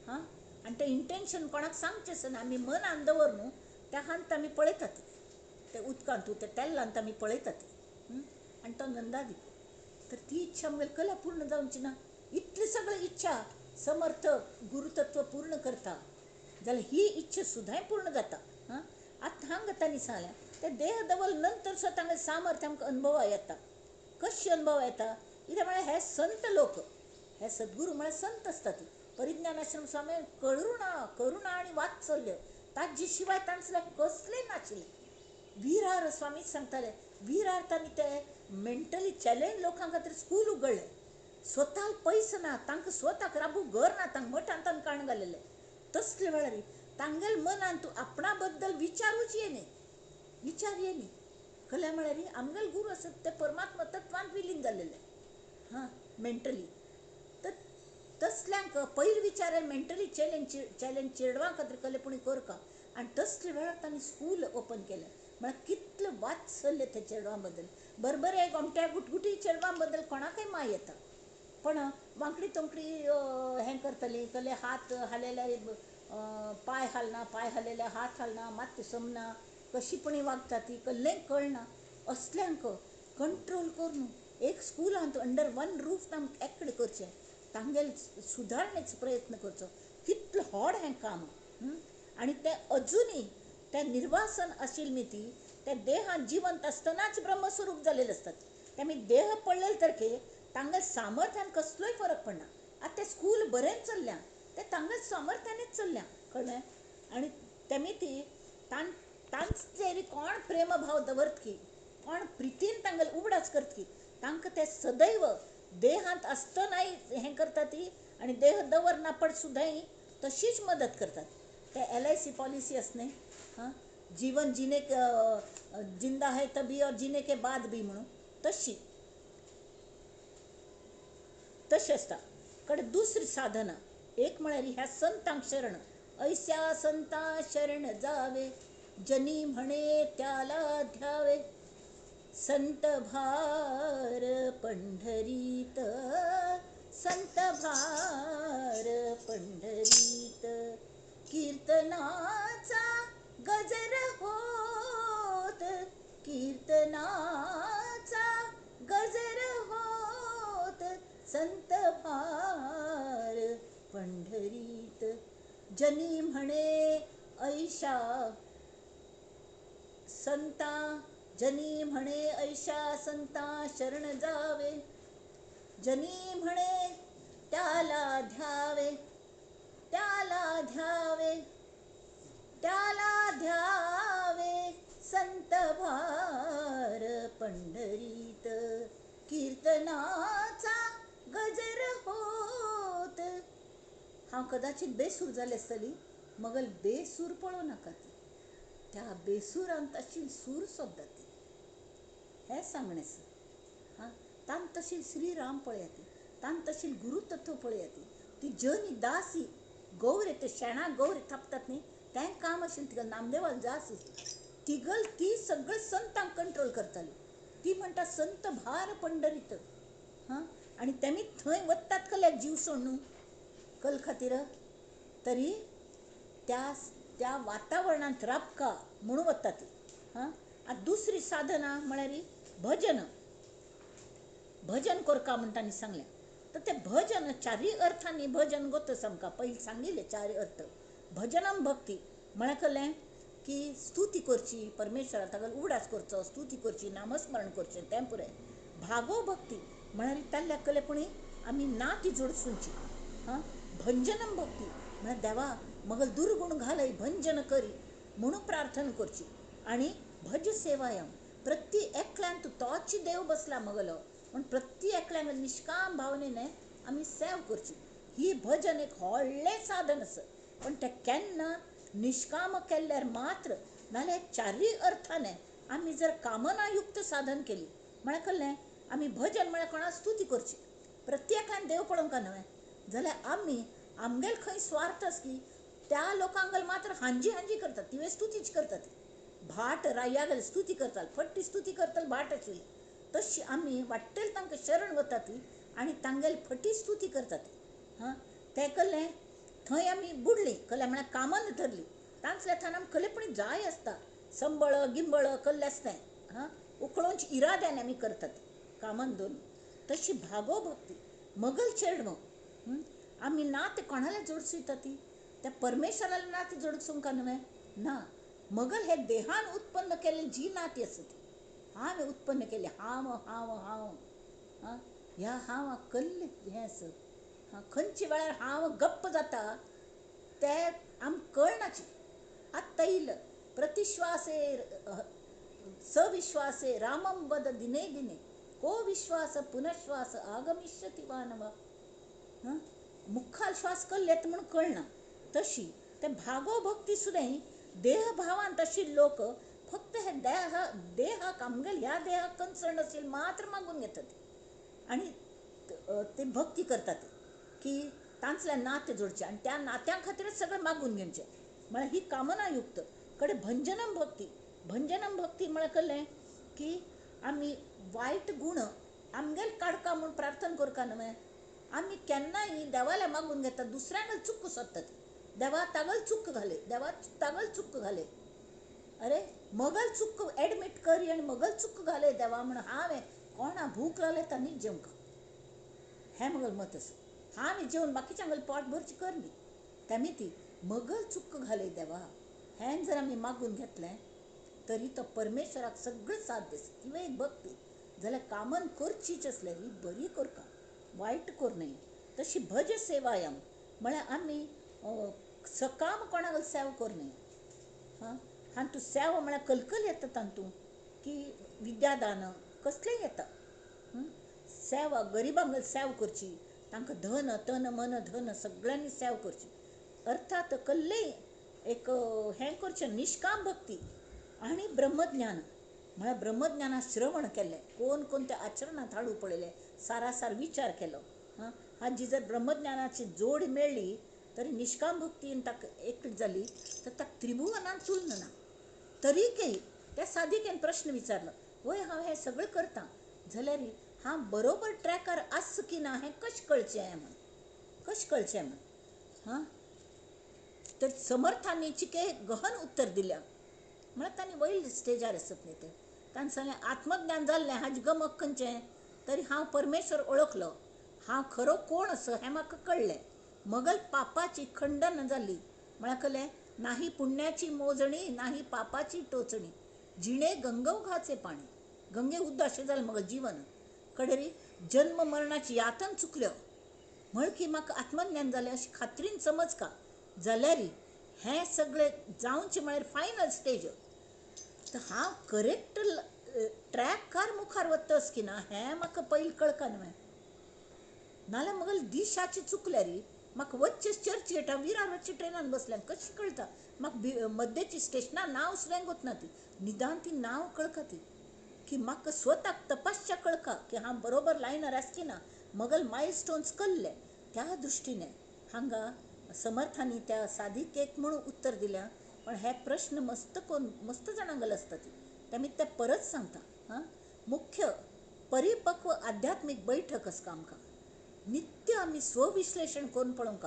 हां, आनी तें इंटेन्शन कोणाक सांगचें आसना, आमी मनान दवर न्हू त्या हांत आमी पळयतात ते उदकांत त्या तेल्लांत आमी पळयतात आनी तो नंदादीप. तर ती इच्छा आमगेली कला पूर्ण जावची ना. इतली सगळी इच्छा समर्थ गुरुतत्व पूर्ण करता जाल्यार ही इच्छा सुद्दां पूर्ण जाता. हां, आतां हांगा तांणी सांगलें ते देह दवरले नंतर सुद्दां तांगेलें सामर्थ्य आमकां अनुभवा येता. कशें अनुभव येता कित्याक म्हळ्यार हे संत लोक, हे सद्गुरू म्हळ्यार संत आसतात. परिज्ञानाश्रम स्वामी करुणा, करुणा आनी वात्सल्य ताजे शिवाय तांचें कसलें नाशिल्लें. विरार स्वामीच सांगताले, विरार तांणी ते मेंटली चॅलेंज लोकां खातीर स्कूल उगडलें. स्वताक पयसो ना, तांकां स्वताक राबू घर ना, तांकां मठांत तांकां काण घालेलें. तसले वेळार तांगेले मनान तूं आपणा बद्दल विचारूच येना, विचार येना. कल्या म्हळ्यार आमगेले गुरू आसत ते परमात्मा तत्वांत विलीन जालेले. हां, मेंटली तर तसल्यांक पयले विचार मेंटली चॅलेंज चॅलेंज चेडवां खातीर कले पूण करका. आनी तसले वेळार तांणी स्कूल ओपन केलें. म्हळ्यार कितलें वात्सल्य त्या चेडवां बद्दल. बरोबर आहे गोमट्या गुटगुटी चेडवां बद्दल कोणाकय माय येता, पण वांकडी तोंकडी हें करतली, कसले हात हालयल्यार पांय हालना, पांय हालयल्यार हात हालना, मात्त समना, कशी पण वागता ती कसलेंय कळना, असल्यांक कंट्रोल करून एक स्कुलांत अंडर वन रूफ तांकां एकडें करचें, तांगेले सुदारणेचो प्रयत्न करचो. कितलें व्हड हें काम. आनी तें अजुनूय तें निर्वासन आशिल्ली ती त्या देहान जिवंत आसतनाच ब्रह्मस्वरूप जालेले आसतात. तेमी देह पडलेले सारके तांगेले सामर्थ्यान कसलोय फरक पडना. आतां तें स्कूल बरेंच चल्ल्यां, तें तांगेले सामर्थ्यानूच चल्ल्यां, कळ्ळें. आनी तेमी ती तांचेर कोण प्रेमभाव दवरत की, कोण प्रितीन तांगेले उगडास करत की, तांकां ते सदैव देहांत आसतनाय हें करता ती आनी देह दवरना पड सुद्दांय तशीच मदत करतात. ते LIC policy आसा न्हय, हां, जीवन जिने जिंदा है तभी और जिने के बाद भी म्हणून तशी तशें आसता. कडेन दुसरी साधना एक म्हळ्यार ह्या संतांक शरण. ऐस्या संता शरण जावे, जनी म्हणे त्याला ध्यावे, संत भार पंढरीत, संत भार पंढरीत, कीर्तनाचा गजर होत, कीर्तनाचा गजर होत, संत भार पंढरीत, जनी म्हणे ऐशा संता, जनी म्हणे ऐशा संता शरण जावे, जनी म्हणे त्याला ध्यावे, त्याला ध्यावे, त्याला ध्यावे, संत भार पंढरीत, कीर्तनाचा गजर होत. हांव कदाचित बेसूर जालें आसतली, मगल बेसूर पळोवं नाका ती, त्या बेसुरांत तशी सूर सोदता ती, हें सांगणें आसा. हां, तांत तशी श्रीराम पळयात, तांत तशी गुरुतत्व पळयात, ती जनी दासी गौरे ते शेणा गौरे थापतात न्ही, तें काम आशिल्लें तिगल नामदेवाल जास तिगल ती सगळें संतांक कंट्रोल करताली. ती म्हणटा संत भार पंढरीत. हां, आनी तेमी थंय वतात कल्याक जीव सोडून कल खातीर तरी त्या त्या वातावरणांत राबका म्हणून वता ती. हां, आतां दुसरी साधना म्हळ्यार भजन. भजन करका म्हण तांणी सांगलें. तर तें भजन चारूय अर्थांनी भजन गोतस आमकां पयलीं सांगिल्लें चार अर्थ. भजनम भक्ती म्हळ्यार कळ्ळें की स्तुती करची परमेश्वरा, ताका उगडास करचो, स्तुती करची, नामस्मरण करचें, तें पुराय. भागो भक्ती म्हळ्यार ताल्ल्या कलेपणी आमी नाती जोडसूनची. हां, भंजनम भक्ती म्हळ्यार देवा मगल दुर्गुण घालय भंजन करी म्हणून प्रार्थना करची. आनी भज सेवायम प्रति एकल्यान तूं तोच देव बसला मगलो म्हण प्रति एकल्यान निष्काम भावनेन आमी सेव करची. ही भजन एक व्हडलें साधन आसा, पण तें केन्ना निष्काम केल्यार मात्र, नाल्यार चारूय अर्थाने आमी जर कामनायुक्त साधन केली म्हळ्यार कळ्ळें आमी भजन म्हळ्यार कोणा स्तुती करची, प्रत्येकान देव पळोवंक न्हय जाल्यार आमी आमगेल खंय स्वार्थ आस की त्या लोकांक मात्र हांजी हांजी करतात, तिवें स्तुतीच करतात. भाट रायागेल स्तुती करतात, फट्टी स्तुती करतात भाट आशिल्ली, तशी आमी वाट्टेल तांकां शरण वतात आनी तांगेल फटी स्तुती करतात. हां, तें कळ्ळें थंय आमी बुडली, कळ्ळें म्हळ्यार कामन धरली, तांचल्या थान आमकां कलेपणी जाय आसता, संबळ गिंबळ कल्लें आसता. हां, उकळोवचे इराद्यान आमी करतात कामन धरून. तशी भागो भक्ती मगल चेडवं आमी नातें कोणाले जोडसुयता ती त्या परमेश्वराले नातें जोडसूंक न्हय ना, मगल हे देहान उत्पन्न केल्ले जी नाती आसा ती हांवें उत्पन्न केली, हांव हांव हांव. हां, ह्या हांव कल्ले हें आसा. हां, खंयच्या वेळार हांव गप्प जाता ते आमकां कळनाची. आत्तां येयल प्रतिश्वासे सविश्वासे रामम वद दिने दिने को विश्वास पुनश्वास आगमिष्यति मानवा. हां, मुखाल श्वास कल्ले येता म्हूण कळना. तशी ते भागो भक्ती सुद्दां देहभावान तशी लोक फक्त हे देह देहाक आमगेल ह्या देहाक कन्सर्न आशिल्लें मात्र मागून घेतात आनी ते भक्ती करतात की तांचल्या नातें जोडचें आनी त्या नात्यां खातीरच सगळें मागून घेवचें. म्हळ्यार ही कामनायुक्त कडेन भंजनम भक्ती. भंजनम भक्ती म्हळ्यार कळ्ळें की आमी वायट गूण आमगेल काडका म्हूण प्रार्थना करका न्हय, आमी केन्नाय देवाल्या मागून घेतात, दुसऱ्यांक चूक सोदतात, देवा तागल चूक घाले, देवा तागल चूक घाले, अरे मगल चूक एडमीट करी आनी मगल चूक घाले देवा म्हण हांवें कोणा भूक लागले तांणी जेवंक, हें मगल मत आसा. हांवें जेवन बाकीच्यांगेल पोट भरची कर न्ही, तेमी ती मगल चूक घाले देवा हें जर आमी मागून घेतलें तरी तो परमेश्वराक सगळें साथ दिसता. तिवें एक भक्ती जाल्यार कामन करचीच आसल्यार ही बरी करका, वायट कर न्हय. तशी भज सेवायम म्हळ्यार आमी सकाम कोणाक सेव कर न्हय. हां, हातूंत सेवा म्हळ्यार कलकल येता तातूंत की विद्यादान कसलेंय येता. सेवा गरिबांक सेव करची, तांकां धन तन मन धन सगळ्यांनी सेव करची. अर्थात कल्लें एक हें करचें निष्काम भक्ती आनी ब्रह्मज्ञान म्हळ्यार ब्रह्मज्ञाना श्रवण केल्लें, कोण कोण त्या आचरणांत हाडूंक पळयलें, सारासार विचार केलो. हां, हाजी जर ब्रह्मज्ञानाची जोड मेळ्ळी तरी निष्काम भक्तीन ताका एक जाली तर ताका त्रिभुवनान तुल्य ना. तरीकय त्या साधिकेन प्रश्न विचारलो, वय हांव हें सगळें करतां जाल्यार हांव बरोबर ट्रॅकार आस की ना हें कशें कळचें म्हण, कशें कळचें म्हण. हां, तर समर्थांनी चिके गहन उत्तर दिल्या. म्हळ्यार तांणी वयले स्टेजार आसत न्ही ते, तांणी सांगलें आत्मज्ञान जाल्लें हाजें गमक खंयचें, तरी हांव परमेश्वर ओळखलो, हांव खरो कोण आसा हें म्हाका कळ्ळें, मगल पापाची खंडन जाली. म्हळ्यार कळ्ळें नाही पुण्याची मोजणी नाही पापाची टोचणी, जिणे गंगोघाचे पाणी, गंगे उद्द अशें जालें मगल जिवन, कडेरी जन्म मरणाची यातन चुकल्यो म्हळ की म्हाका आत्मज्ञान जालें अशें खात्रीन समज का जाल्यार हें सगळें जावचें म्हळ्यार फायनल स्टेज. तर हांव करेक्ट ट्रॅकार मुखार वतस की ना हें म्हाका पयलीं कळका न्हय, नाल्यार मगल दिशाची चुकल्यार म्हाका वच्चे चर्च गेटा विरार वच्चे ट्रेनान बसल्यान कशें कळटा म्हाका मद्देची स्टेशनां नांव सुद्दां गोतना ती, निदान ती नांव कळका ती की म्हाका स्वताक तपासच्या कळका की हांव बरोबर लायनार आस की ना, मगल मायल स्टोन्स कळ्ळे. त्या दृश्टीने हांगा समर्थांनी त्या साधिकेक म्हणून उत्तर दिल्या. पण हे प्रश्न मस्त कोण मस्त जाणांगल आसता ती, ते मी ते परत सांगता. हां, मुख्य परिपक्व आध्यात्मीक बैठक आसता आमकां, नित्य आमी स्वविश्लेशण करून पळोवंक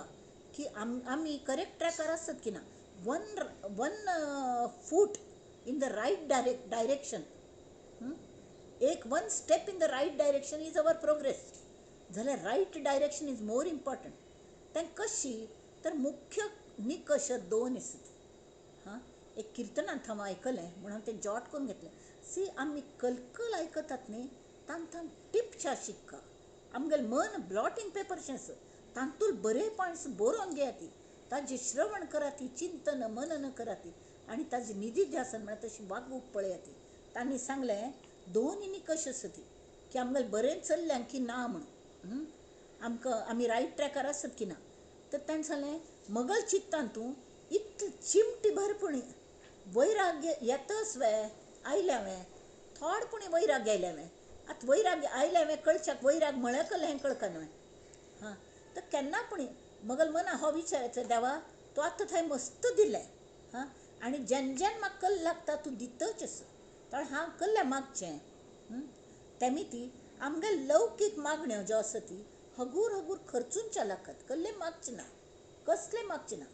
की आमी करेक्ट ट्रॅकार आसत की ना, one foot in the right direction, एक one step in the right direction is our progress. जाल्यार right direction is more important. तें कशी तर मुख्य निकश दोन आसत. हां, एक किर्तनांत हांव आयकलें म्हणून तें जॉट करून घेतलें. सी, आमी कलकल आयकतात न्ही, तांकां टिपच्या शिक्का आमगेलें मन ब्लॉटिंग पेपरशें आसा, तातूंत बरे पॉयंट्स बरोवन घेयात, ताजें श्रवण करात, चिंतन मनन करात आनी ताजी निधी ध्यासन म्हळ्यार तशी वागूंक पळयात. तांणी सांगलें दोन निकश आसत की आमगेलें बरें चल्लें की ना म्हणून, आमकां आमी रायट ट्रॅकार आसत की ना. तर ताणें सांगलें मगल चित्तान तूं इतलें चिमटी भर पूण वैराग्य येतच वे आयल्या वे, थोड पूण वैराग्य आयल्या वे. आतां वैराग्य आयल्या वे कळच्याक वैराग म्हळ्यार कळ्ळें हें कळका न्हय. हां, तर केन्ना पूण मगल मना हो विचार येतलो, देवा तूं आतां थंय मस्त दिलें, हां, आनी जेन्ना जेन्ना म्हाका कल्ल लागता तूं दितच आसा, तर हांव कल्ल्या मागचें. तेमी ती आमगे लौकीक मागण्यो ज्यो आसा ती हगूर हगूर खर्चूनच्या लागतात, कसलें मागचें ना, कसलें मागचें ना.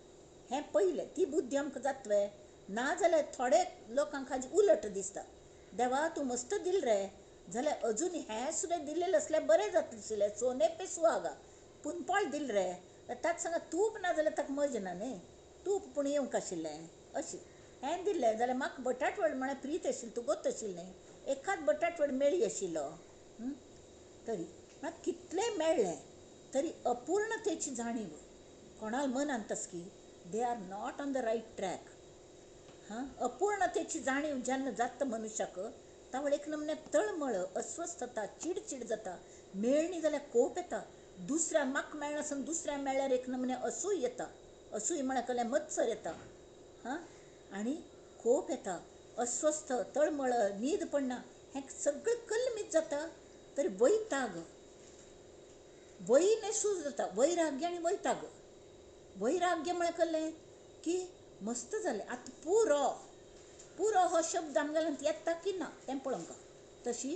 हें पयलें ती बुद्धी आमकां जातवे ना जाल्यार थोडे लोकांक हाजें उलट दिसता, देवा तूं मस्त दिल रे, जाल्यार अजून हें सुद्दां दिलेलें आसल्यार बरें जातलें आशिल्लें, सोने पे सुहागा पुनपाळ दिल रे, ताका सांगा तूप ना जाल्यार ताका मजा ना न्ही, तूप पूण येवंक आशिल्लें अशें. हें दिल्लें जाल्यार म्हाका बटाटवड म्हळ्यार प्रीत आशिल्ली, तूं गोत आशिल्लें न्ही, एकाद बटाटवड मेळी आशिल्लो. तरी म्हाका कितलें मेळ्ळें तरी अपूर्णतेची जाणीव कोणाल मनांत आसकी they are not on the right track. हां, अपूर्णतेची जाणीव जेन्ना जाता मनुष्याक तावळ एक नमन्या तळमळ, अस्वस्थता, चिडचीड जाता, मेळणी जाल्यार कोप येता, दुसऱ्या म्हाका मेळनासतना दुसऱ्या मेळ्ळ्यार एक नमन्या असूय येता, असूय म्हळ्यार कसलें मत्सर येता, हां, आनी कोप येता, अस्वस्थ, तळमळ, न्हीद पडना, हें सगळें कलमीत जाता. तरी वैताग, वैनेसूच जाता, वैराग्य आनी वैताग. वैराग्य म्हळ्यार कसलें की मस्त जालें आतां पुरो, पुरो हो शब्द आमगेल्यान येता की ना तें पळोवंक. तशी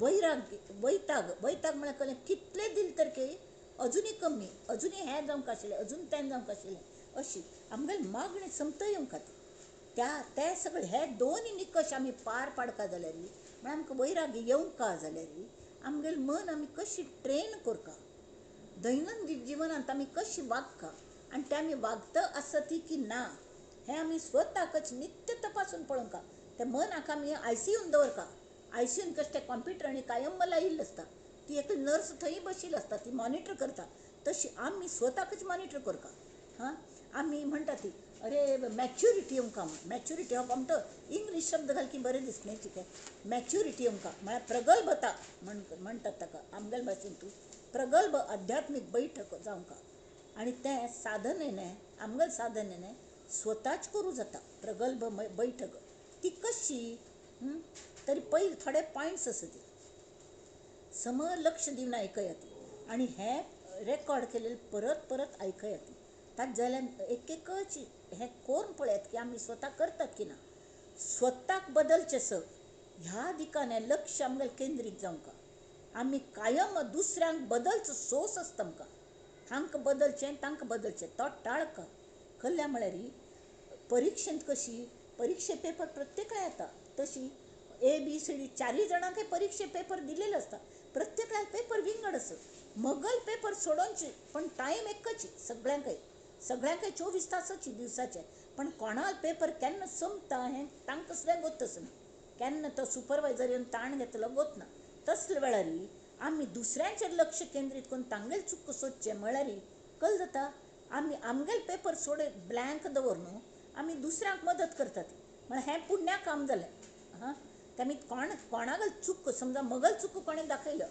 वैराग्य, वैताग, वैताग म्हळ्यार कसलें कितलें दिलें तर की अजुनूय कमी, अजुनूय हें जावंक आशिल्लें, अजून तें जावंक आशिल्लें, अशी आमगेली मागणी समत येवंक आतां. त्या ते सगळे हे दोन निकश आमी पार पाडका जाल्यार म्हळ्यार आमकां वैराग्य येवंक जाल्यार आमगेलें मन आमी कशी ट्रेन करका, दैनंदीन जिवनांत आमी कशी वागका आनी ते आमी वागता आसती की ना हें आमी स्वताकच नित्य तपासून पळोवंका. ते मनाक आमी आयसीयून दवरका, आयसीयून कशें तें कॉम्प्युटर आनी कायम लायिल्लें आसता, ती एक नर्स थंय बशिल्ली आसता, ती मॉनिटर करता, तशी आमी स्वताकच मॉनिटर करका. हां, आमी म्हणटा ती अरे मॅच्युरिटी येवंका म्हण, मॅच्युरिटी हो आमकां इंग्लीश शब्द घाल की बरें दिसना चिकें, मॅच्युरिटी येवंका म्हळ्यार प्रगल्भता म्हणटात ताका आमगेले भाशेन, तूं प्रगल्भ आध्यात्मीक बैठक जावंका. आनी तें साधनेने आमगेले साधनेने स्वताच करूं जाता प्रगल्भ बैठक. ती कशी तरी पयलीं थोडे पॉयंट्स आसा ती सम लक्ष दिवन आयकयात आनी हें रेकॉर्ड केलेलें परत परत आयकयात. ताका जाल्यार एक एकच हें करून पळयात की आमी स्वता करतात की ना, स्वताक बदलचें स ह्या दिकाने लक्ष आमगेलें केंद्रीत जावंक. आमी कायम दुसऱ्यांक बदलचो सोस आसता आमकां, हांकां बदलचें तांकां बदलचें, तो टाळका. कसल्या म्हळ्यार परिक्षेंत कशी परिक्षे पेपर प्रत्येकाक येता, तशी ए बी सी डी चारूय जाणांकय परिक्षे पेपर दिलेले आसता, प्रत्येकाक पेपर विंगड आसा, मगल पेपर सोडोवचे पण टायम एकच सगळ्यांकय, सगळ्यांकय 24 तासाची दिवसाचे, पण कोणाक पेपर केन्ना सोंपता हें तांकां सुद्दां गोत आसना, केन्ना तो सुपरवायजर येवन ताण घेतलो गोत ना. तसल्या वेळार आमी दुसऱ्यांचेर लक्ष केंद्रीत करून तांगेले चूक सोदचें म्हळ्यार कल जाता आमी आमगेले पेपर सोड ब्लँक दवर न्हू, आमी दुसऱ्यांक मदत करतात म्हळ्यार हें पुण्या काम जालें. हां, तेमी कोणागल चूक समजा मगल चूक कोणें दाखयलो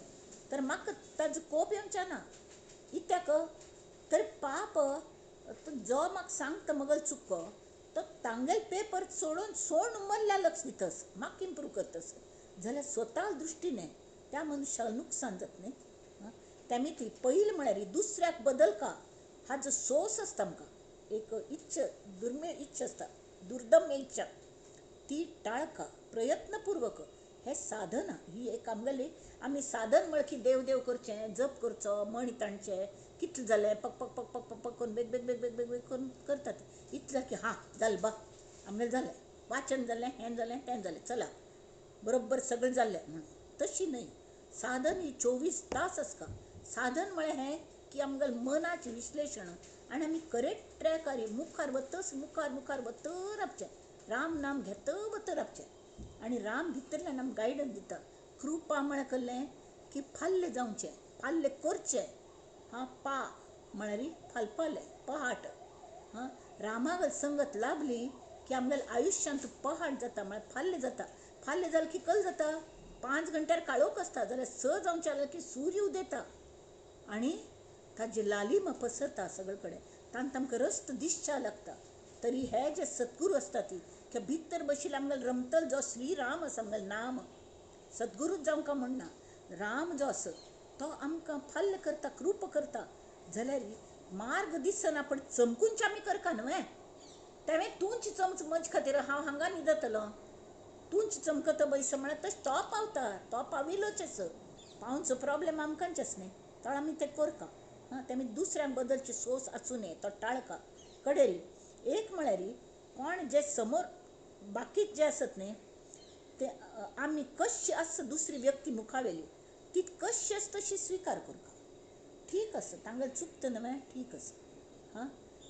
तर म्हाका ताजो कोप येवचे ना, कित्याक तर पाप जो म्हाका सांगता मगल चूक तो तांगेले पेपर सोडून सोड मल्ल्या लक्ष दितस, म्हाका इम्प्रूव करतस जाल्यार स्वता दृश्टीने त्या मनशाक नुकसान जाता न्ही. तेमी ती पयलीं म्हळ्यार दुसऱ्याक बदलका हाजो सोस आसता आमकां, एक इच्छा, दुर्मिळ इच्छा आसता, दुर्दम्य इच्छा, ती टाळका प्रयत्नपूर्वक. हें साधना ही एक आमगेली, आमी साधन म्हळ्यार की देव देव करचें, जप करचो, मणी ताणचें, कितलें जालें पक पक पक पक पक पक करून बेग बेग बेग बेग बेग बेग करून करतात, इतलें की हां जालें बा आमगेलें जालें, वाचन जालें, हें जालें, तें जालें, चला बरोबर सगळें जालें म्हणून. तशी न्हय, साधन ही 24 तास आसता, साधन म्हळें हें की आमगेलें मनाचें विश्लेशण आनी आमी करेक्ट ट्रॅकार मुखार वतच मुखार मुखार वत रावचें, राम नाम घेत वत रावचें आनी राम भितरल्यान आमकां गायडन्स दिता. कृपा म्हळ्यार कसलें की फाल्लें जावचें, फाल्लें करचें. हां, पा म्हळ्यार फालपालें, पहाट. हां, रामागल संगत लाभली की आमगेल्या आयुश्यांत पहाट जाता, म्हळ्यार फाल्लें जाता. फाल्लें जालें की कल जाता, 5 घंट्यार काळोख आसता जाल्यार 6 जावचें जाल्यार की सूर्य उदेता आनी ताजी लालिमा पसरता सगळे कडेन, तांकां आमकां रस्तो दिसच्या लागता. तरी हे जे सद्गुरू आसता ती की भितर बशिल्ले आमगेलो रमतल जो श्रीराम आसा, आमगेलो नाम सद्गुरूच जावंक म्हणना, राम जो आसा तो आमकां फाल्ल करता, कृप करता. जाल्यार मार्ग दिसना पण चमकूनचे आमी करका न्हय, तेवें तूंच चमच म्हजे खातीर हांव हांगा न्हिदतलो, तूंच चमकता बैस म्हळ्यार तशें तो पावता, तो पाविल्लोच आसा. पावचो प्रॉब्लेम आमकांच आसा न्ही, तो आमी तें करका. हां, तेमी दुसऱ्यांक बदलची सोस आसूं नये, तो टाळका. कडेरी एक म्हळ्यार कोण जे समोर बाकीच जे आसत न्ही ते आमी कशी आसा दुसरी व्यक्ती मुखावेली ती कशी आसा तशी स्विकार करका. ठीक आसा, तांगेलें चुकता न्हय, ठीक आसा. हां,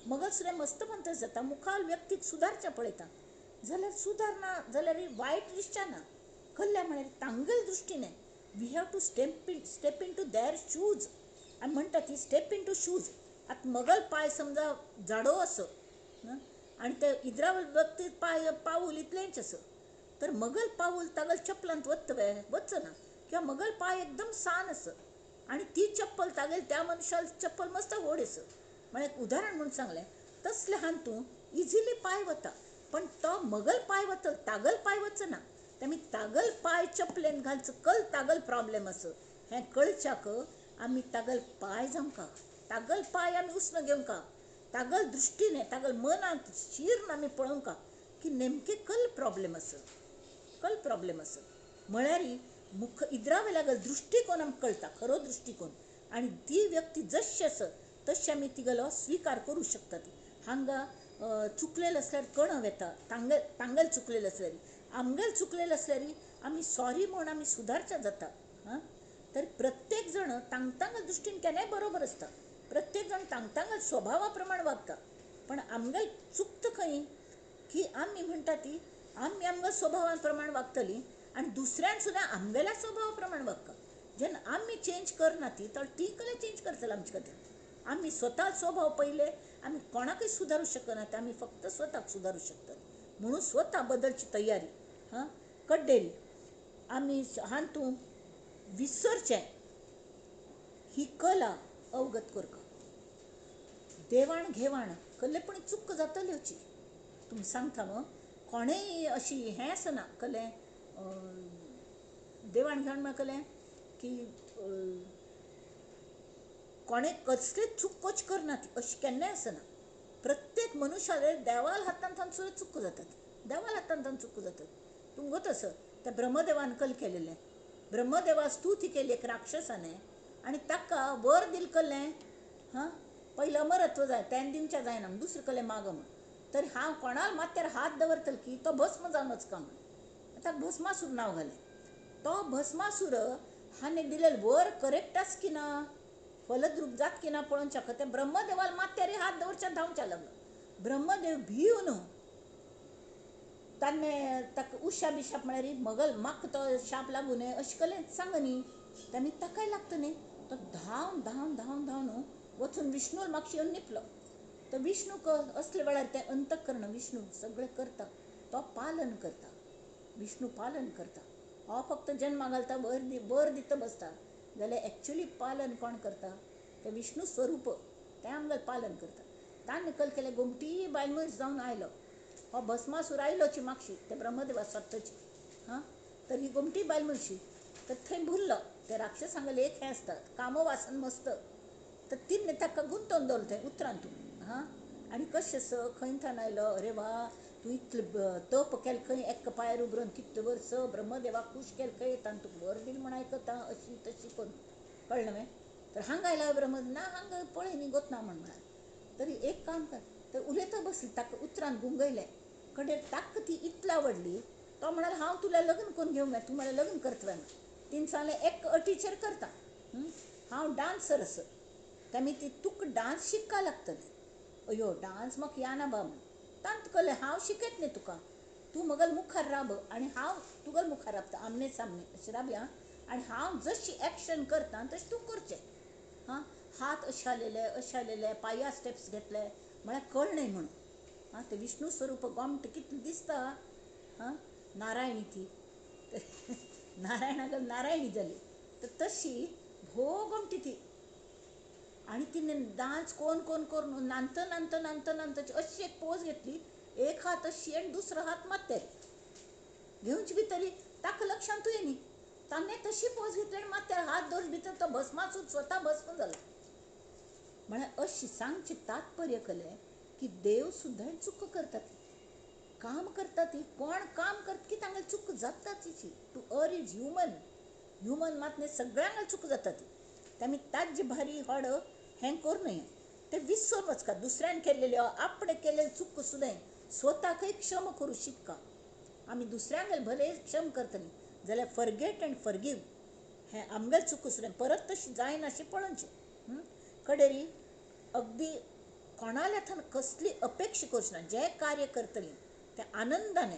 मगल सुद्दां मस्त पंत जाता, मुखार व्यक्तीक सुदारच्या पळयता जाल्यार सुदारना जाल्यार वायट दिसच्या ना. कसल्या म्हळ्यार तांगेले दृश्टीने we have to step into their shoes. आनी म्हणटा ती स्टेप इन टू शूज. आतां मगल पांय समजा जाडो आसो आनी ते इद्रावल व्यक्ती पांय पावूल इतलेंच आसा, तर मगल पावूल तागेल्या चपलांत वतवे वचना, किंवा मगल पांय एकदम सान आसा आनी ती चप्पल तागेली त्या मनशाल चप्पल मस्त व्हड आसा. म्हळ्यार एक उदाहरण म्हूण सांगलें, तसले हान तूं इजिली पांय वता, पण तो मगल पांय वतलो तागल पांय वचना. तेमी तागल पांय चपलेन घालचो कल तागल प्रॉब्लेम आसा हें कळच्याक आमी तागल पांय जावंका, तागल पांय आमी उश्ण घेवंका, तागल दृश्टीने तागल मनांत शिर्ण आमी पळोवंका की नेमके कल प्रॉब्लेम आसा, कल प्रॉब्लेम आसा. म्हळ्यार मुख इद्रावे लागल दृश्टिकोन आमकां कळटा, खरो दृश्टिकोन, आनी ती व्यक्ती जशी आसा तशी आमी तिगेलो स्विकार करूं शकता. ती हांगा चुकलेलें आसल्यार कणव येता, तांगेल चुकलेलें आसल्यार, आमगेल चुकलेलें आसल्यार आमी सॉरी म्हूण आमी सुदारच्या जाता. हां, तर प्रत्येक जण तांगतांगल दृश्टीन केन्नाय बरोबर आसता, प्रत्येक जण तांगतांगल स्वभावा प्रमाण वागता, पण आमगेल चुकता खंय की आमी म्हणटा ती आमी आमगेल स्वभावा प्रमाण वागतली आनी दुसऱ्यान सुद्दां आमगेल्या स्वभावा प्रमाण वागता. जेन्ना आमी चेंज करना ती तर ती कडेन चेंज करतले आमचे खातीर. आमी स्वता स्वभाव पयले आमी कोणाकय सुदारूं शकना, ते आमी फक्त स्वताक सुदारूं शकतात. म्हणून स्वता बदलची तयारी. हां, कड्डेरी आमी हातूंत विसरचें ही कला अवगत करका. देवाण घेवाण कसलेपणी चूक जातली अशी तुमी सांगता मग, कोणेय अशी हें आसना कसलें देवाण घेवाण म्हळ्यार कसलें की कोणें कसलीच चुकोच करना ती अशी केन्नाय आसना. प्रत्येक मनुष्याले देवाल हातान सुद्दां चुको जातात, देवाल हातान चुको जातात. तुमकां गोत आसा त्या ब्रह्मदेवान कल केलेलें, ब्रह्मदेवा स्तुती केली एक राक्षसाने आनी ताका वर दिल कल्लें. हां, पयलें अमरत्व जाय तें दिवच्या जायना, दुसरें कल्लें माग म्हण, तर हांव कोणाल माथ्यार हात दवरतलो की तो भस्म जावन वचका म्हण, ताका भस्मासूर नांव घालें. तो भस्मासूर हाणें दिलेलें वर करेक्ट आस की ना, फलद्रूप जात की ना पळोवच्या खातीर ब्रह्मदेवाल माथ्यार हात दवरच्या धांवच्या लागलो. ब्रह्मदेव भिवन ताणें ताका उशा बिशाप म्हळ्यार मगल म्हाका तो शाप लागू न्हय अशें केलें सांग न्ही, तेमी ताकाय लागता न्ही. तो धांवन धांवन धांवन धांवन वचून विष्णूल मागशी येवन निपलो. तर विष्णूक असले वेळार तें अंतकरण विष्णू सगळें करता, तो पालन करता, विष्णू पालन करता. हो फक्त जन्मा घालता, वर दिता बसता, जाल्यार एक्चुली पालन कोण करता तें विष्णू स्वरूप, तें आमगेलें पालन करता. ताणें कल केलें गोमटी बायल मनीस जावन आयलो हो भस्मासूर आयलोची मागशी ते ब्रह्मदेवा सत्तची. हां, तर ही गोमटी बायल मनशी तर थंय भुरलो. ते राक्षसांगेलें एक हें आसता कामवासन मस्त, तर तिणें ताका गुंतोवन दवरलें थंय उतरान तूं. हां, आनी कशें आसा खंय थावन आयलो, अरे वा तूं इतलें तप केलें खंय एका पांयार उबरून कितले वर्स ब्रह्मदेवाक खूश केलें खंय, ताणें तुका वर दिल म्हूण आयकता अशी तशी करून कळ्ळें न्हय. तर हांगा आयला ब्रह्म ना हांगा पळय न्ही गोतना म्हण म्हळ्यार, तरी एक काम कर, तर उलयता बसली ताका उतरान गुंगयलें. कडेन ताका ती इतली आवडली, तो म्हणाल हांव तुला लग्न करून घेवंक जाय, तूं म्हाका लग्न करतलें. तिणें सांगलें एक अटीचेर करता. हांव डान्सर आसा, तेमी ती तुका डान्स शिकपा लागतलें. अयो डान्स म्हाका येना बा म्हण तांत कळ्ळें हांव शिकयत न्ही तुका, तूं म्हगेल्या मुखार राब आनी हांव तुगेल्या मुखार राबता, आमने सामने अशें राबया आनी हांव जशी एक्शन करता तशें तूं करचें. हां, हात अशे हालयले अशे हालयले, पांया स्टेप्स घेतले म्हळ्यार कळ्ळें म्हणून. हां, ते विष्णू स्वरूप गोमट कितलें दिसता. हां, नारायणी ती नारायणाक नारायणी जाली तर तशी भोव गोमटी ती. आनी तिणें डान्स कोण कोण करून नांत नांत नांत नांत अशी एक पोज घेतली, एक हात अशी आनी दुसरो हात माथ्यार घेवचे भितर ताका लक्षांतूय येयनी, ताणें तशी पोज घेतली आनी माथ्यार हात दवर भितर तो भस्मासून स्वता भस्म जालो. म्हळ्यार अशी सांगचें तात्पर्य कलें की देव सुद्दां चूक करतात, काम करता ती कोण काम करता की तांगेली चूक जाता तिची. To err is human, human मात न्ही सगळ्यांक चूक जाता ती. तेमी ताजे भारी हड हें करूं नये, तें विसरून वचका. दुसऱ्यान केल्लेल्यो आपणें केल्लेली चूक सुद्दां स्वताकय क्षम करूं शिकका. आमी दुसऱ्यांक भले क्षम करतली जाल्यार फॉरगेट अँड फॉरगीव हें आमगेलें चूक सुद्दां परत तशी जायना अशें पळोवचें. कडेरी अगदी कोणाल्या थंय कसली अपेक्षा करची ना, जें कार्य करतली तें आनंदाने,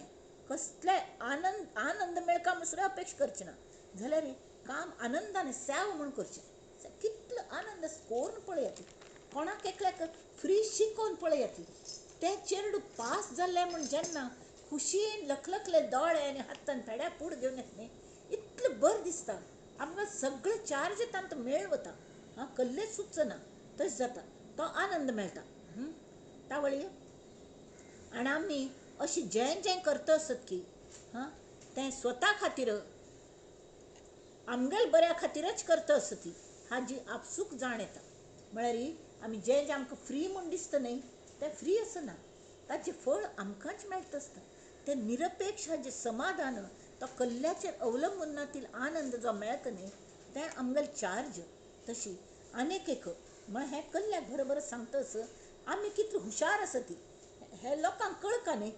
कसले आनंद आनंद मेळका म्हूण सुद्दां अपेक्षा करची ना, जाल्यार काम आनंदाने सेव म्हूण करचें. कितलो आनंद करून पळयात, कोणाक एकल्याक फ्री शिकोवन पळयात, तें चेरडू पास जाल्लें म्हूण जेन्ना खुशीन लखलखले दोळे आनी हातान पेड्या पूड घेवन येता न्ही, इतलें बरें दिसता. आमकां सगळें चार्ज तांकां मेळ वता. हां, कसलेंच सुचना तशें जाता, तो आनंद मेळटा. तावळी आनी आमी अशें जें जें करता आसत की हां तें स्वता खातीर आमगेल्या बऱ्या खातीरच करता आसत ती हाजी आपसूक जाण येता. म्हळ्यार आमी जें जें आमकां फ्री म्हूण दिसता न्ही तें फ्री आसना, ताचें फळ आमकांच मेळटा आसता. तें निरपेक्ष हाजें समाधान, तो कल्ल्याचेर अवलंबून ना ती आनंद जो मेळटा न्ही तें आमगेलें चार्ज. तशी आनीक एक म्हळ्यार हें कल्ल्याक बरोबर सांगता आस आमी कितले हुशार आसा ती हे लोकांक कळका न्ही,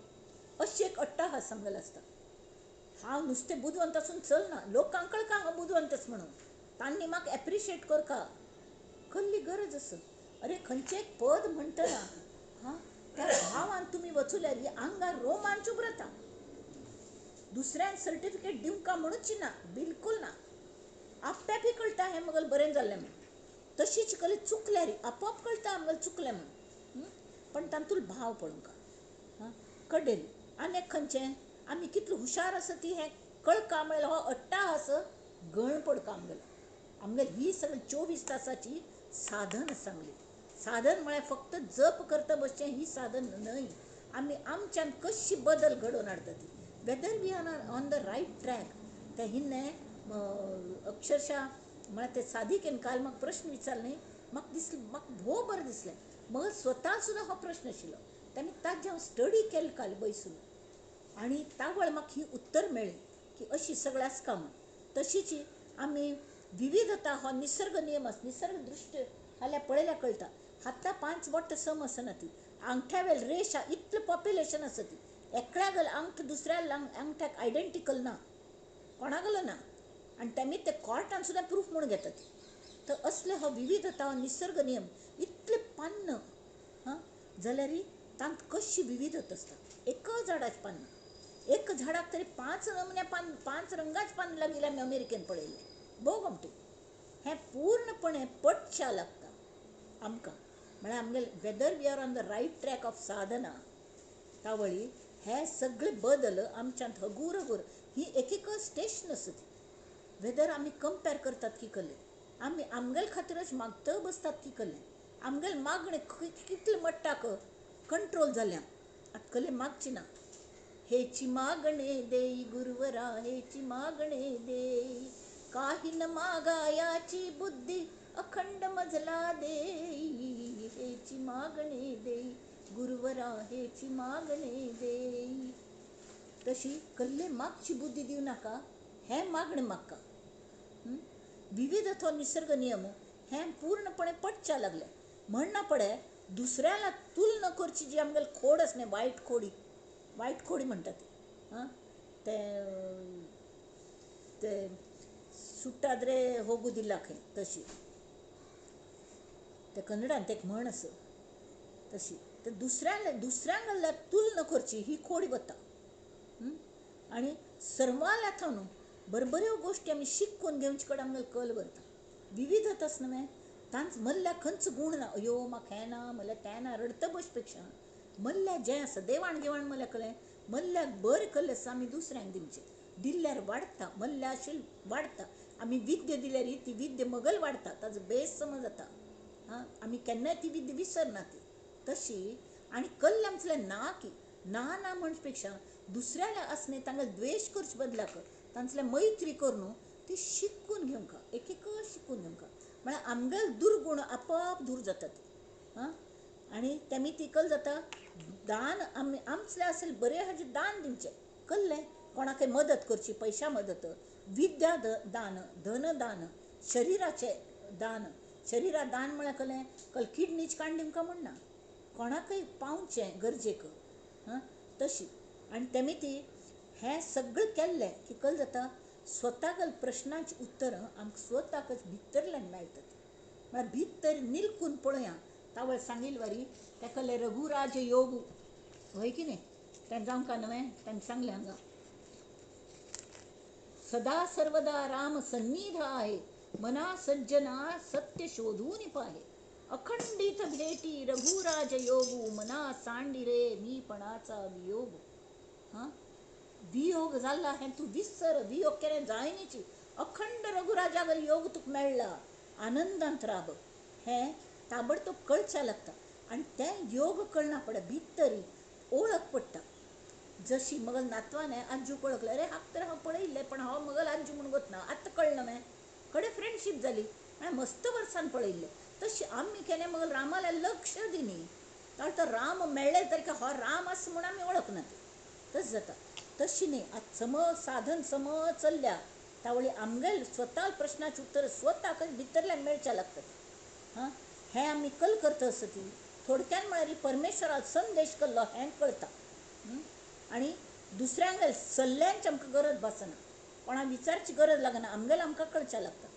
अशी एक अट्टाहास आमगेलो आसता. हांव नुस्तें बुदवंत आसून चलना, लोकांक कळका हांव बुदवंतच म्हणून, तांणी म्हाका एप्रिशिएट करका कसली गरज आसा. अरे खंयचें एक पद म्हणटना हां त्या भावान तुमी वचुल्यार आंगार रोमांच उबरता. दुसऱ्यान सर्टिफिकेट दिवंका म्हणूच ना, बिलकूल ना. आपट्यापी कळटा हें मगल बरें जाल्लें म्हूण, तशीच कली चुकल्यार आपोआप कळटा आमगेलें चुकलें म्हूण, पण तातूंत भाव पळोवंका. हां, कडेन आनी एक खंयचें आमी कितले हुशार आसा ती हें कळका म्हळ्यार हो अट्टाहास गण पडका आमगेलो. आमगेली ही सगळी 24 तासाची साधन आसा आमगेली. साधन म्हळ्यार फक्त जप करता बसचें ही साधन न्हय, आमी आमच्यान कशी बदल घडोवन हाडटा ती, whether we are on the right track. ते हिन्ने अक्षरशः म्हळ्यार ते साधिकेन काल म्हाका प्रश्न विचारले न्ही, म्हाका दिसलें म्हाका भोव बरें दिसलें. मग स्वता सुद्दां हो प्रश्न आशिल्लो, तेन्ना ताजें हांव स्टडी केलें काल बैसून आनी तावळ म्हाका ही उत्तर मेळ्ळी की अशी सगळें आसका म्हूण. तशीच आमी विविधता हो निसर्ग नियम आसा, निसर्ग दृश्ट हाल्यार पळयल्यार कळटा. हाता 5 बोटां सम आसना ती, आंगठ्या वेल रेश इतलें पॉप्युलेशन आसा ती, एकल्या गल आंगठ दुसऱ्या आंगठ्याक आयडेंटिकल ना, कोणागलो ना, आनी तेमी ते कोर्टान सुद्दां प्रूफ म्हूण घेतात. तर असले हो विविधता हो निसर्ग नियम इतले पान्न हां जाल्यार तांत कशी विविधता आसता. एक झाडाचें पान्न, एक झाडाक तरी 5 नमुन्या पान 5 रंगाचें पान लागिल्लें आमी अमेरिकेन पळयल्लें. भोव गमटी हें पूर्णपणे पटशा लागता आमकां. म्हळ्यार आमगेले whether we are on the right track of sadhana तावळी हे सगळे बदल आमच्यांत हगूर हगूर ही एक एक स्टेशन आसा ती. वेदर आमी कंपेर करतात की कल्ले, आमी आमगेले खातीरच मागता बसतात की कल्ले, आमगेले मागणें कितले मट्टाक कंट्रोल जाल्या आतां कल्ले मागची ना. हेची मागणे देई गुरुवरा हेची मागणे देई, काही न मागायाची बुद्धी अखंड मजला देई, हेची मागणे देई गुरुवरा हेची मागणे देई. तशी कल्ले मागची बुद्धी दिवं नाका, हें मागणें मागका. विविध तो निसर्ग नियम हें पूर्णपणे पटच्या लागलें म्हणना पडे दुसऱ्याला तुलना करची जी आमगेली खोड आसा न्ही, वायट खोडी, वायट खोडी म्हणटा ती. हां, ते ते सुट्टाद्रे होगुदिल्ला खंय तशी ते कन्नडान ते एक म्हण आसा तशी. तर दुसऱ्यांक गल्ल्याक तुलना करची ही खोडी वता. आनी सर्वांल्या न्हू बरबऱ्यो गोश्टी आमी शिकून घेवचे कडेन आमगेलो कल वरता. विविधताच न्हय तांच मल्ल्या खंयच गूण ना, अयो म्हाका हें ना मल्ल्या तें ना रडत बस पेक्षा मल्ल्या जें आसा देवाण घेवाण मल्ल्या कलें मल्ल्याक बरें कल्लें आसा आमी दुसऱ्यांक दिवचें. दिल्यार वाडटा, मल्ल्या आशिल्ल वाडटा. आमी विद्या दिल्यार ती विद्या मगल वाडटा, ताजो बेस समज जाता. आं, आमी केन्नाय ती विद्या विसरना ती तशी. आनी कल्ले आमचें ना की ना ना म्हणचे पेक्षा दुसऱ्याला आसने तांकां द्वेश करचे बदलाक तांचें मैत्री करून ती शिकून घेवंक, एक एक शिकून घेवंक म्हळ्यार आमगेले दुर्गुण आपोआप दूर जातात. आं, आनी तेमी ती कल जाता दान आमी आमचें आसल बरें हाजें दान दिवचें कल्लें कोणाकय मदत करची, पयशा मदत, विद्या दान, धनदान, शरिराचें दान. शरिरा दान म्हळ्यार कलें कल किडनीच काडून दिवंक म्हणना, कोणाकय पावचें गरजेक. हां, तशी. आनी तेमी ती हें सगळें केल्लें की कल जाता स्वताक प्रश्नांची उत्तरां आमकां स्वताकच भितरल्यान मेळटात. म्हळ्यार भितर निलकून पळया तावळ सांगील वारी तेका रघुराज योग हय की न्ही तें जावंक न्हय ताणें सांगलें हांगा सदा सर्वदा राम सन्निध आहे मना सज्जना सत्य शोधून पाहे अखंडित भेटी रघुराज योगू मना सांडिरे मीपणाचा वियोग. हां, वियोग जाला हें तूं विसर, वियोग केन्ना जायनीची. अखंड रघुराजागर योग तुका मेळ्ळा, आनंदांत राब हें ताबडतोब कळच्या लागता. आनी तें योग कळना पडटा, भितरी ओळख पडटा. जशी मगल नातवान आजूक वळखलें, अरे हाक तर हांव पळयिल्लें पण हांव मगल आजू म्हूण वतना आतां कळ्ळें न्हय, कडेन फ्रेंडशीप जाली हांवें मस्त वर्सान पळयिल्लें. तशी आमी केन्ना मगल रामाल्या लक्ष दिनी तर राम मेळ्ळे तरी हो राम आसा म्हूण आमी वळखना ती तशें जाता. तशी न्ही आतां समज साधन समज चल्ल्या तावळी आमगेल स्वता प्रश्नाचें उत्तर स्वताकच भितरल्यान मेळच्या लागतात. हां, हें आमी कल करता आसता ती थोडक्यान म्हळ्यार परमेश्वराक संदेश केल्लो हें कळटा. आनी दुसऱ्यांक सल्ल्यांची आमकां गरज भासना, कोणाक विचारची गरज लागना, आमगेल आमकां कळच्या लागता.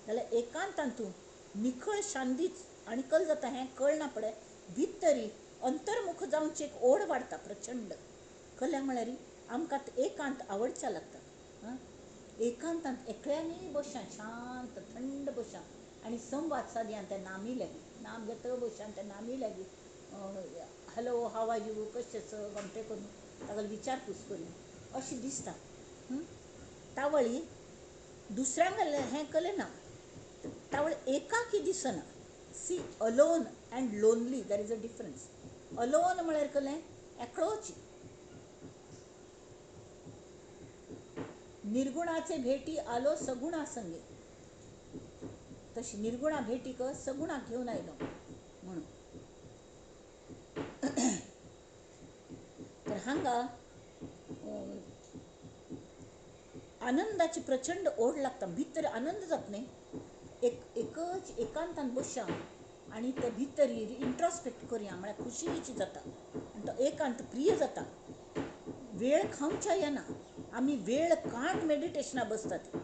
जाल्यार एकांतांतून निखळ शांतीच आनी कल जाता हें कळना पडे भितरी अंतर्मुख जावची एक ओड वाडटा प्रचंड. कल्या म्हळ्यार आमकां एकांत आवडच्या लागता. हां, एकांतांत एकल्यानी बशां शांत थंड बशां आनी संवाद सादया त्या नामी लागीं, नाम घेत बशां त्या नामी लागीं हॅलो how are you कशें आसा गमतें करून ताका विचारपूस करून अशें दिसता. तावळी दुसऱ्यांक हें कलें ना, तावळ एकाकी दिसना. See alone and lonely there is a difference. Alone म्हळ्यार कलें एकलोची. निर्गुणाचे भेटी आलो सगुणा संगे, तशी निर्गुणा भेटीक सगुणाक घेवन आयलो म्हणून. तर हांगा आनंदाची प्रचंड ओढ लागता, भितर आनंद जात न्ही. एक एकच एकांतान बसया आनी ते भितर इंट्रोस्पेक्ट करया म्हळ्यार खुशीची जाता आनी तो एकांत प्रिय जाता. वेळ खावच्या येना, आमी वेळ काण मेडिटेशना बसतात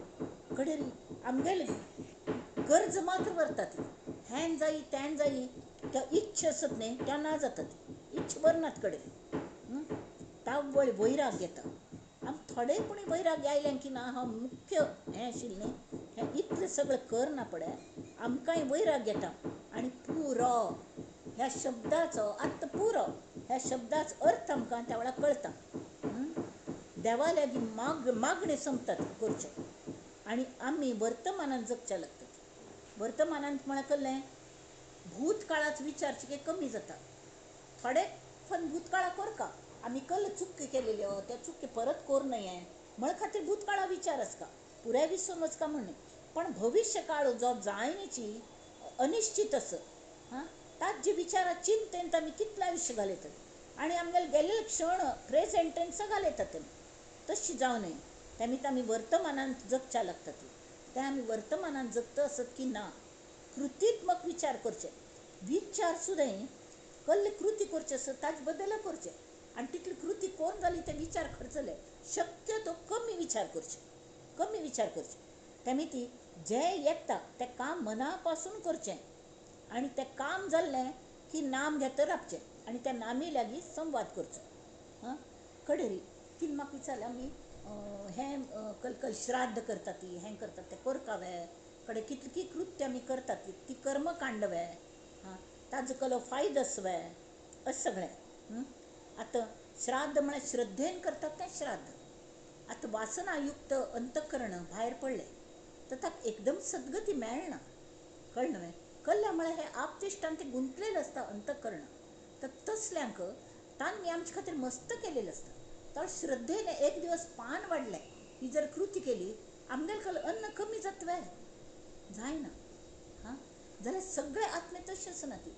कडेन आमगेले गरज मात्र व्हरतात. हें जायी तें जायी त्या इच्छा आसत न्ही त्या ना जातात, इच्छा व्हरनात कडेन. तावळ वैराग येता. आम थोडे पूण वैराग आयलें की ना हांव मुख्य हें आशिल्लें न्ही हें इतलें सगळें करना पडे आमकांय वैराग येता. आनी पुरो ह्या शब्दाचो आत्तां पुरो ह्या शब्दाचो अर्थ आमकां त्या वेळार कळटा. देवा लागीं मागणें सोंपतात करचें आनी आमी वर्तमानान जगचें लागतात. वर्तमानांत म्हळ्यार कळ्ळें भूतकाळाचो विचार चिके कमी जाता. थोडे पण भूतकाळा करका आमी कल चुकी केलेल्यो त्या चुकी परत करूं नये म्हळ खातीर भूतकाळा विचार आसता, पुराय विसरून वचका म्हण न्ही. पण भविश्य काळ जो जायनीची अनिश्चित आसा हां ताजे विचारा चिंतेन आमी कितलें आयुश्य घालयतात आनी आमगेले गेल्ले क्षण प्रेझेंट टेन्स घालयतात. तशी जावं नये तेमी आमी वर्तमानांत जगच्या लागतात. तें आमी वर्तमानांत जगता आसत की ना कृतीत्मक विचार करचे, विचार सुद्दां कल्ले कृती करचे आसत ताजे बदल करचे आनी तितली कृती कोण जाली ते विचार खर्चले शक्य तो कमी विचार करचे, कमी विचार करचे. तेमी ती जें येता तें काम मना पासून करचें. आनी तें काम जाल्लें की नाम घेत राबचें आनी त्या नामी लागीं संवाद करचो. हां, कडेरी तीन म्हाका विचारलें आमी हें कल श्राद्ध करतात ती हें करतात तें करका वे कडे कितली कृत्य आमी करतात ती कर्मकांड वे, हां, ताजो कलो फायदो आस वे, अशें सगळें. आतां श्राद्ध म्हळ्यार श्रद्धेन करतात तें श्राद्ध. आतां वासनायुक्त अंतकरण भायर पडलें तर ताका एकदम सद्गती मेळना, कळ्ळें न्हय? कल्ल्या म्हळ्यार हें आपतिश्टान तें गुंतलेलें आसता अंतकरण. तर तसल्यांक तांणी आमचे खातीर मस्त केलेलें आसता. तर श्रद्धेन एक दिवस पान वाडलें ही जर कृती केली आमगेले कल अन्न कमी जाता वे? जायना. हां, जाल्यार सगळे आत्मे तशें आसना ती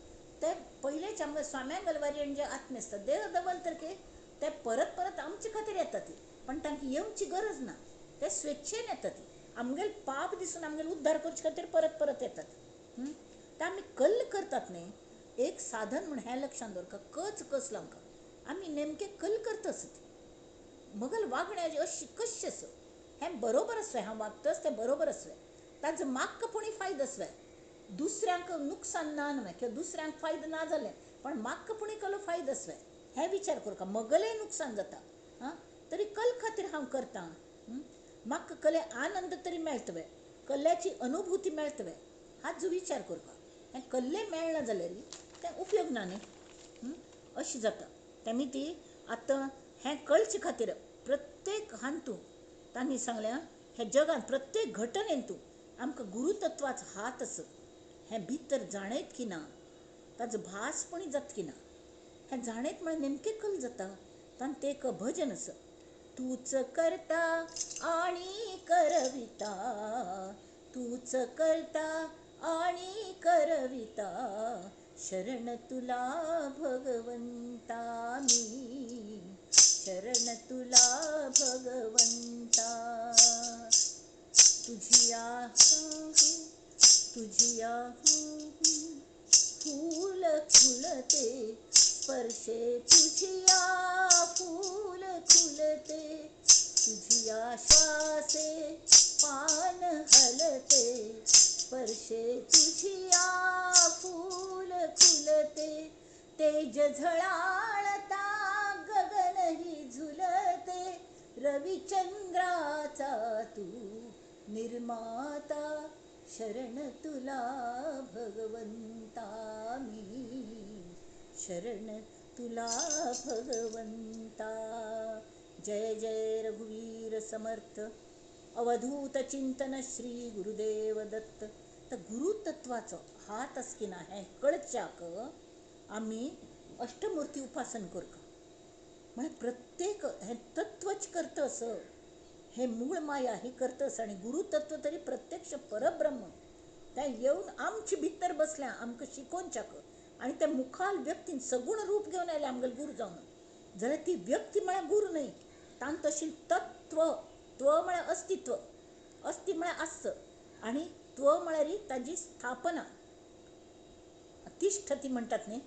ते पयलेच आमगे स्वाम्या गलवारी जे आत्मे आसता देह दवल तर की ते परत परत आमचे खातीर येता ती, पण तांकां येवची गरज ना, ते स्वेच्छेन येता ती. आमगेले पाप दिसून आमगेले उद्धार करचे खातीर परत परत येतात. तर आमी कल्ल करतात न्ही, एक साधन म्हण हें लक्षांत दवरका, कच कसलो आमकां आमी नेमकें कल करता आसत मगल वागण्याची अशी कश्शें आसा हें बरोबर आसलें, हांव वागताच तें बरोबर आसलें, ताजो म्हाका पुणी फायदो आसलें, दुसऱ्यांक नुकसान ना न्हय किंवा दुसऱ्यांक फायदो ना जालें पण म्हाका पुणी कलो फायदो आसलें हें विचार करका. मगलें नुकसान जाता हां तरी कल खातीर हांव करतां, म्हाका कले आनंद तरी मेळटले, कल्याची अनुभूती मेळटले हाजो विचार करपा. हें कल्लें मेळना जाल्यार तें उपयोग ना न्ही, अशें जाता. तेमी ती आतां हें कळचे खातीर प्रत्येक हांतू तांणी सांगलें हे जगांत प्रत्येक घटनेंतू आमकां गुरुतत्वाचो हात आसा हें भितर जाणयत की ना, ताजो भास पण जात की ना, हें जाणयत म्हळ्यार नेमकें कल जाता. तांकां एक भजन आसा, तूच करता आनी करविता, तूच करता आनी करविता, शरण तुला भगवंता मी, शरण तुला भगवंता. तुझिया तुझिया फूल फुलते स्पर्शे तुझिया फूल फुलते, तुझिया श्वासे पान हलते स्पर्शे तुझिया फूल फुलते, तेज झळाळता गगनही झुलते, रविचंद्राचा तू निर्माता, शरण तुला भगवंता मी, शरण तुला भगवंता. जय जय रघुवीर समर्थ. अवधूत चिंतन श्री गुरुदेव दत्त. तर गुरुतत्वाचो हात आस की ना हें कळच्याक आमी अष्टमूर्ती उपासन करता. म्हळ्यार प्रत्येक हें तत्वच करता असं, हे मूळ माया ही करतस आनी गुरुतत्व तरी प्रत्यक्ष परब्रह्म तें येवन आमचे भितर बसल्या आमकां शिकोवच्याक आनी ते मुखाल व्यक्तीन सगुण रूप घेवन आयले आमगेले गुरू जावन, जाल्यार ती व्यक्ती म्हळ्यार गुरू न्हय, तांकां तशी तत्व, त्व म्हळ्यार अस्तित्व, अस्ति म्हळ्यार आसच आनी त्व म्हळ्यार ताजी स्थापना, तिष्ठती म्हणटात न्ही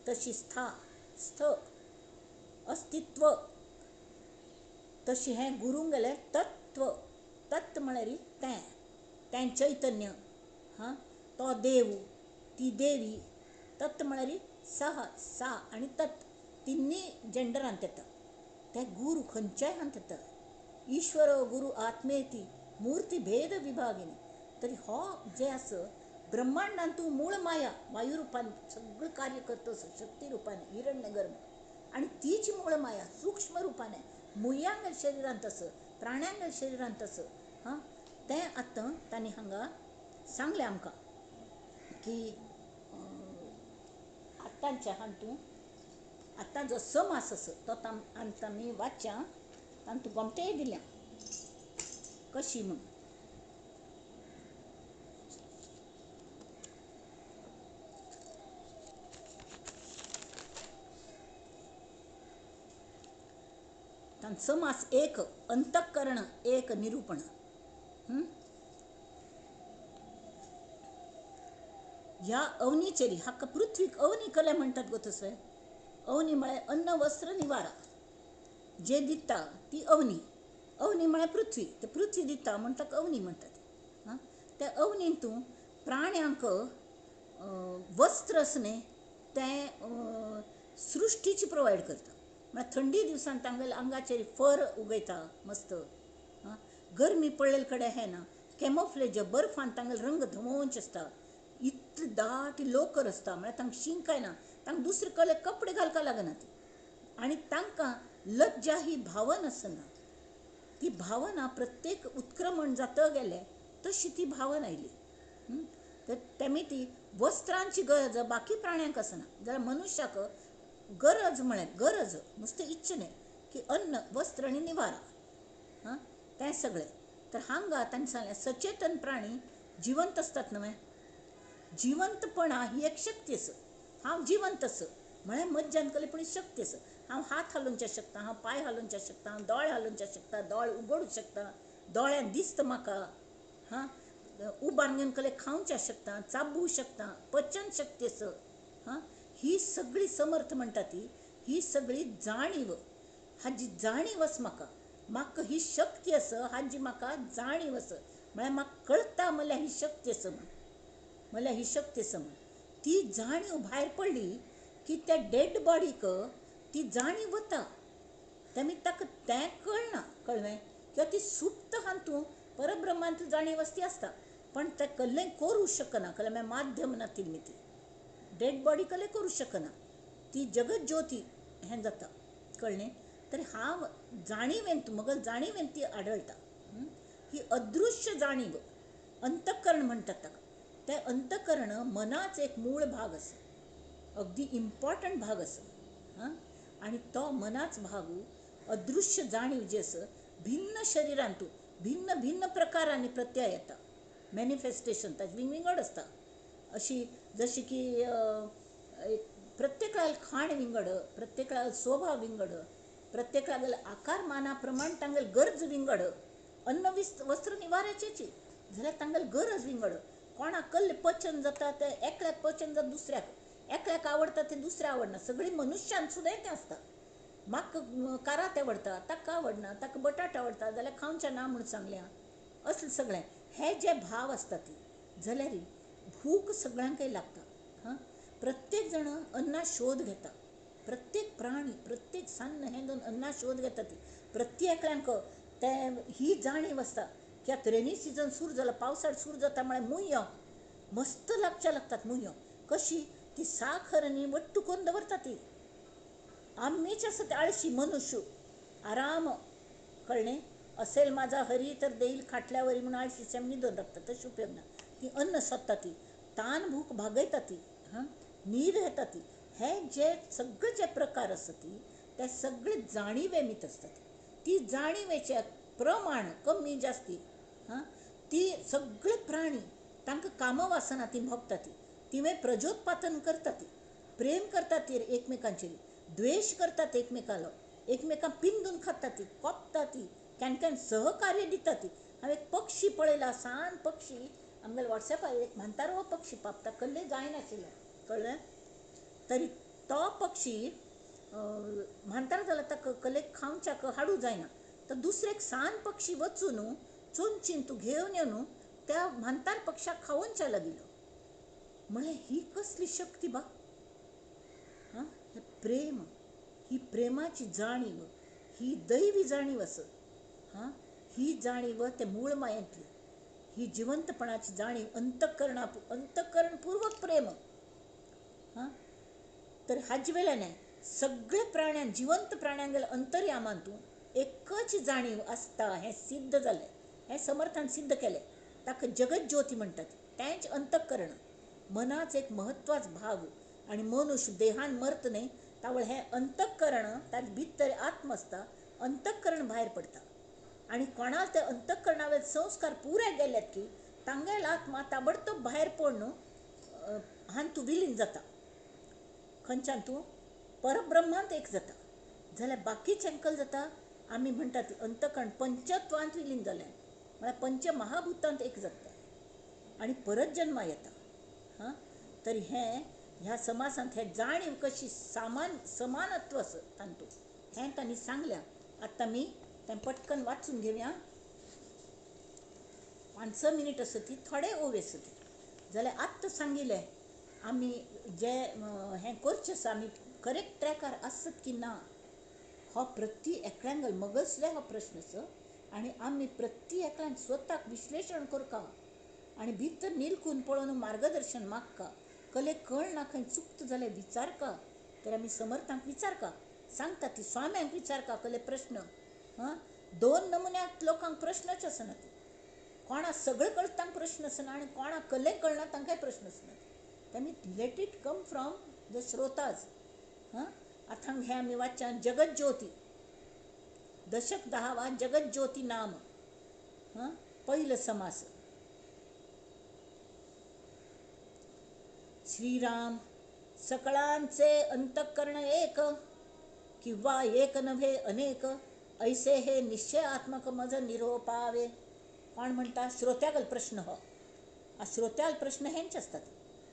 तशी स्था स्थ अस्तित्व, तशी हें गुरूंगेलें तत्व, तत्व म्हळ्यार तें, तें चैतन्य, हां, तो देव, ती देवी. तत्व म्हळ्यार सह सा आनी तत् तिन्ही जेंडरांत येता. ते गुरू खंयच्याय हांत येता. ईश्वर गुरू आत्मेती मूर्ती भेद विभागिनी. तरी हो जे आसा ब्रह्मांडांत तूं मूळ माया वायु रुपान सगळें कार्य करता शक्ती रुपान हिरण्य गर्भ आनी तीच मूळ माया सूक्ष्म रुपान मुयांगल शरिरांत आसा, प्राण्यांगल शरिरांत आसा. हां, तें आतां तांणी हांगा सांगलें आमकां की आतांच्या हातूंत आतां जो समास आसा तो आमी वाचच्या, तांतूं गोमटेय दिल्या कशी म्हूण. समास एक अंतःकरण एक निरूपण. ह्या अवनीचेरी हाका पृथ्वीक अवनी कले म्हणटात गो तसो. अवनी म्हळ्यार अन्न वस्त्र निवारा जे दिता ती अवनी, अवनी म्हळ्यार पृथ्वी, ते पृथ्वी दिता म्हण ताका अवनी म्हणटात. हां, त्या अवनीन तूं प्राण्यांक वस्त्र आसा न्ही तें सृश्टीची प्रोवायड करता. म्हळ्यार थंडी दिवसान तांगेल्या आंगाचेर फर उगयता मस्त. गरमी पडलेले कडेन हें ना कॅमोफ्लेज बर्फान तांगेलो रंग धवोच आसता. इतली दाट लोकर आसता म्हळ्यार तांकां शीं कांय ना, तांकां दुसरे कलर कपडे घालपाक लागना ती. आनी तांकां लज्जा ही भावना आसना. ती भावना प्रत्येक उत्क्रमण जाता गेले तशी ती भावना आयली. तर तेमी ती वस्त्रांची गरज बाकी प्राण्यांक आसना, जाल्यार मनुष्याक गरज म्हळ्यार गरज नुस्तें इच्छा न्हय की अन्न वस्त्र आनी निवारा. हां तें सगळें. तर हांगा तांणी सांगलें सचेतन प्राणी जिवंत आसतात न्हय. जिवंतपणा ही एक शक्ती आसा. हांव जिवंत आसा म्हळ्यार मज्जान कले पूण शक्ती आसा. हांव हात हालोवंक शकता, हांव पांय हालोवंक शकता, हांव दोळे हालोवंक शकता, दोळे उगडूंक शकता, दोळ्यान दिसता म्हाका. हां उबारून घेवन कले खावंक शकता, चाबूंक शकता, पचन शक्ती आसा. हां ही सगळी समर्थ म्हणटा ती ही सगळी जाणीव. हाजी जाणीव आसा म्हाका, म्हाका ही शक्ती आसा हाजी म्हाका जाणीव आसा. म्हळ्यार म्हाका कळटा म्हळ्यार ही शक्ती आसा म्हूण, म्हळ्यार ही शक्ती आसा म्हूण. ती जाणीव भायर पडली की त्या डेड बॉडीक ती जाणीव वता. तेमी ताका तें कळना, कळ्ळें? किंवा ती सुप्त हातूंत परब्रह्मांत जाणीव आसती आसता, पण तें कल्लें करूं शकना. कळ्ळें? माध्यम ना ती ती डेड बॉडी कल्लें करूं शकना. ती जगत ज्योती हें जाता. कळ्ळें? तर हांव जाणीवेंत मगल जाणीवेंत ती आढळटा. ही अदृश्य जाणीव अंतःकरण म्हणटात ताका. तें अंतःकरण मनाच एक मूळ भाग आसा, अगदी इम्पॉर्टंट भाग आसा. हां आनी तो मनाच भाग अदृश्य जाणीव जी आसा भिन्न शरिरांतू भिन्न भिन्न प्रकारांनी प्रत्यय येता. मॅनिफेस्टेशन ताजें विंगड आसता. अशी जशी की एक प्रत्येकाक खाण विंगड, प्रत्येकाक स्वभाव विंगड, प्रत्येकाक आकार माना प्रमाण तांगेल गरज विंगड. अन्न वस्त्र निवाराचेची जाल्यार तांगेल गरज विंगड. कोणाक कल्ले पचन जाता तें एकल्याक पचन जाता दुसऱ्याक, एकल्याक आवडटा तें दुसऱ्याक आवडना. सगळीं मनुष्यान सुद्दां तें आसता. म्हाका कारात आवडटा, ताका आवडना, ताका बटाट आवडटा जाल्यार खावचें ना म्हूण सांगल्या. असलें सगळें हे जे भाव आसता ती जाल्यार भूक सगळ्यांकय लागता. हां प्रत्येक जाण अन्ना शोध घेता. प्रत्येक प्राणी प्रत्येक सान्न हें दोन अन्ना शोध घेता ती. प्रत्येकल्यांक तें ही जाणीव आसता की आतां रेनी सिजन सुरू जाला, पावसाळ सुरू जाता म्हळ्यार मुयो मस्त लागच्या लागतात. मुयो कशी ती साखर आनी वट्टू करून दवरता ती. आमीच आसा ते आळशी मनुष्य आराम. कळ्ळें? असेल माझा हरी तर देईल खाटल्यावरी म्हणून आळशी सेम न्हिदून रावता. तशें उपयोग ना. ती अन्न सोदता ती, तान भूक भागयता ती, हां न्हीद येता ती. हे जे सगळे जे प्रकार आसा ती ते सगळे जाणीवेमीत आसतात. ती जाणीवेचे प्रमाण कमी जास्ती. हां ती सगळे प्राणी तांकां कामवासना ती भोगता ती. तिवें प्रजोत्पादन करता ती, प्रेम करता ती एकमेकांचेर, द्वेश करतात एकमेकालो, एकमेकां पिंदून खाता ती, कोपता ती, केन्ना केन्ना सहकार्य दिता ती. हांवें एक पक्षी पळयला, सान पक्षी आमगेल्या वॉट्सॅपार एक म्हातारो पक्षी पापता कल्ले जायनाशिल्लो. कळ्ळें? तरी तो पक्षी म्हातारो जाला ताका कलेक खावच्याक हाडूं जायना. तर दुसरे एक सान पक्षी वचून चोंचीन तूं घेवन येवन त्या म्हातार पक्षाक खावोवच्या लागिल्लो. म्हळें ही कसली शक्ती बा. हां हें प्रेम, ही प्रेमाची जाणीव, ही दैवी जाणीव आसा. हां ही जाणीव ते मूळ मायेंतली, ही जिवंतपणाची जाणीव, अंतःकरणा अंतःकरणपूर्वक प्रेम. हां तर हाजे वेल्यान सगळे प्राण्यान जिवंत प्राण्यांगेल्या अंतर्यामांतू एकच जाणीव आसता हें सिद्ध जालें. हें समर्थान सिद्ध केलें. ताका जगत ज्योती म्हणटात. तेंच अंतःकरण मनाच एक म्हत्वाचो भाग. आनी मनुष्य देहान मरत न्हय तावळ हें अंतःकरण ताजे भितर आत्म आसता, अंतःकरण भायर पडटा. आनी कोणाक ते अंतःकरणावेले संस्कार पुरे गेल्यात की तांगेलो आत्मा ताबडतोब भायर पडून हातूंत विलीन जाता. खंयच्यान तूं परब्रह्मांत एक जाता. जाल्यार बाकीचें कल जाता आमी म्हणटात अंतःकरण पंचत्वांत विलीन जालें म्हळ्यार पंचमहाभूतांत एक जाता आनी परत जन्मा येता. हां तर हें ह्या समासांत हें जाणीव कशी सामान समानत्व आसा तातूंत हें तांणी सांगल्या. आतां आमी तें पटकन वाचून घेवया. 5-6 मिनीट आसा ती, थोडे ओवी आसा ती. जाल्यार आत्तां सांगिल्लें आमी जे हें करचें आसा आमी करेक्ट ट्रॅकार आसत की ना हो प्रति एकल्यान मगसले हो प्रस्न आसा. आनी आमी प्रति एकल्यान स्वताक विश्लेशण करका आनी भितर निरखून पळोवन मार्गदर्शन मागका. कले कळना खंय चुकता जाल्यार विचारका, तर आमी समर्थांक विचारका, सांगता ती स्वाम्यांक विचारका कले प्रस्न. हां, दोन नमुन्यांत लोकांक प्रश्नच आसना. कोणा सगळें कळटा तांकां प्रश्न आसना आनी कोणाक कले कळना तांकांय प्रश्न आसना. तेमी let it come from the श्रोताज. हां, आतां हें आमी वाचच्यान जगज्योती दशक 10वा जगज्योती नाम. हां, पहिलं समास. श्रीराम सकळांचे अंतःकरण एक किंवा एक नव्हे अनेक ऐसे हे निश्चयात्मक मज निरोपावे. कोण म्हणटा? श्रोत्यागल प्रश्न हो. श्रोत्याल प्रश्न हेंच आसतात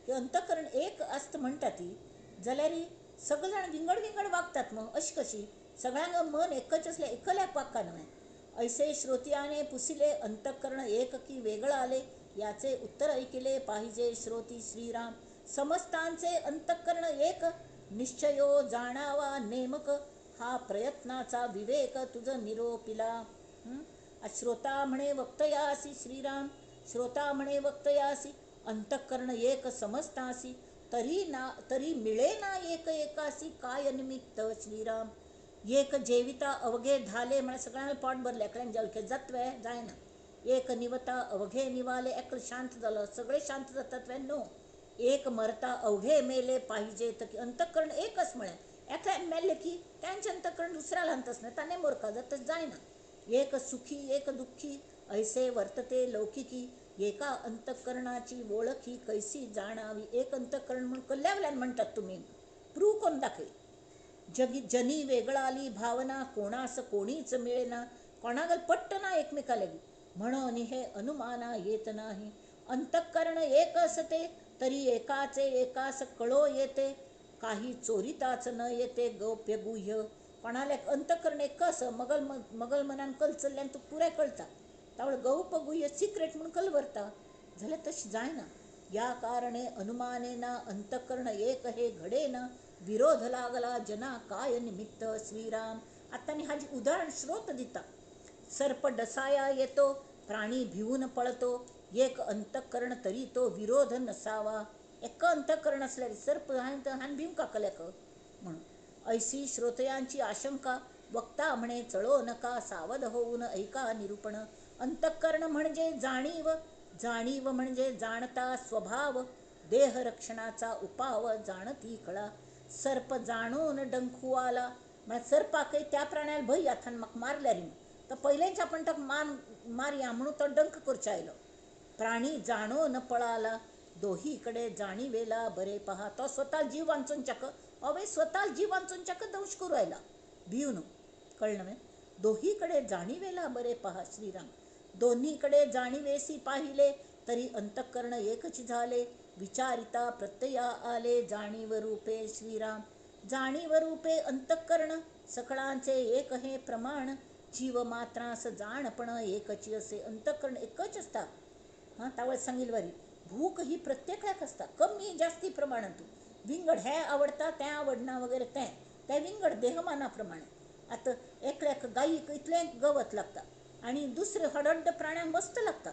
की अंतःकरण एक आसता म्हणटा ती जाल्यार सगळे जाण विंगड विंगड वागतात मग अशी कशी? सगळ्यांक मन एकच असले एकल्याक वागका न्हय. ऐसे श्रोतियाने पुसिले अंतःकरण एक की वेगळं आले याचे उत्तर ऐकिले पाहिजे श्रोती श्रीराम. समस्तांचे अंतःकरण एक निश्चयो जाणावा नेमक हा प्रयत्नाचा विवेक तुझ निरोपिला. श्रोता म्हणे वक्तयासी श्रीराम, श्रोता म्हणे वक्तयासी अंतःकरण एक समजतासी तरी ना तरी मिळे ना एक एकासी काय निमित्त श्रीराम. एक जेविता अवघे धाले म्हळ्यार सगळ्यांना पोट भरलें, एकल्यान जेवले जातवे जायना. एक निवता अवघे निवाले, एकलो शांत जालो सगळे शांत जातात वे न्हू. एक मरता अवघे मेले पाहिजे की अंतःकरण एकच म्हळ्यार एकल्यान मेल्लें की त्यांचें अंतःकरण दुसऱ्या ल्हान तसलें ताणें मोरका जाता तशें जायना. एक सुखी एक दुःखी ऐसे वर्तते लौकिकी एका अंतःकरणाची वळखी कैसी जाणावी. एक अंतःकरण म्हणून कल्ल्या वयल्यान म्हणटात तुमी, प्रूव करून दाखय. जगी जनी वेगळाली भावना कोणास कोणीच मिळेना, कोणाक पट्टना एकमेका लागीं म्हणून हे अनुमाना येत नाही. अंतःकरण एक असते तरी एकाचे एकास कळो येते काही चोरिताच न येते गौप्य गुह्य. कोणाला अंतःकरण एक असं मगल मगल मनान कल चल्ल्यान तुका पुराय कळटा, तावळ गौप गुह्य सिक्रेट म्हणून कल व्हरता जाल्यार तशें जायना. या कारणे अनुमाने ना अंतःकरण एक हे घडे ना विरोध लागला जना काय निमित्त श्रीराम. आतां आनी हाजी उदाहरण श्रोत दिता. सर्प डसाया येतो प्राणी भिवून पळतो एक अंतःकरण तरी तो विरोध नसावा. एक अंतःकरण असल्यार सर्प हांवें भिवंक काकल्याक म्हणून. ऐसी श्रोतयांची आशंका वक्ता म्हणे चळो नका सावध होऊन ऐका निरूपण. अंतःकरण म्हणजे जाणीव, जाणीव म्हणजे जाणता स्वभाव देहरक्षणाचा उपाव जाणती कळा. सर्प जाणून डंखू आला म्हळ्यार सर्पाकय त्या प्राण्याला भंय आतां म्हाका मारल्यार तर पयलेंच आपण ताका मान मारया म्हणून तो डंख करचो आयलो. प्राणी जाणून पळाला दोहीकडे जाणीवेला बरे पहा. तो स्वतः जीव वांचोवच्याक अवे स्वतः जीव वांचोवच्याक दंश करू आयला भिवन, कळ्ळें न्हय. दोहीकडे जाणीवेला बरे पहा श्रीराम. दोन्हीकडे जाणीवेसी पाहिले तरी अंतःकरण एकच झाले विचारिता प्रत्यया आले जाणीव रूपे श्रीराम. जाणीव रूपे अंतःकरण सकळांचे एक हे प्रमाण जीव मात्रास जाणपण एकची असे. अंतःकरण एकच असता. हां, तावळ सांगील वारी भूक ही प्रत्येकाक आसता कमी जास्ती प्रमाणांत. विंगड हें आवडटा तें आवडना वगैरे तें तें विंगड देहमाना प्रमाणे. आतां एकल्याक गायीक इतलें गवत लागता आनी दुसरे हडड्ड प्राण्यांक मस्त लागता,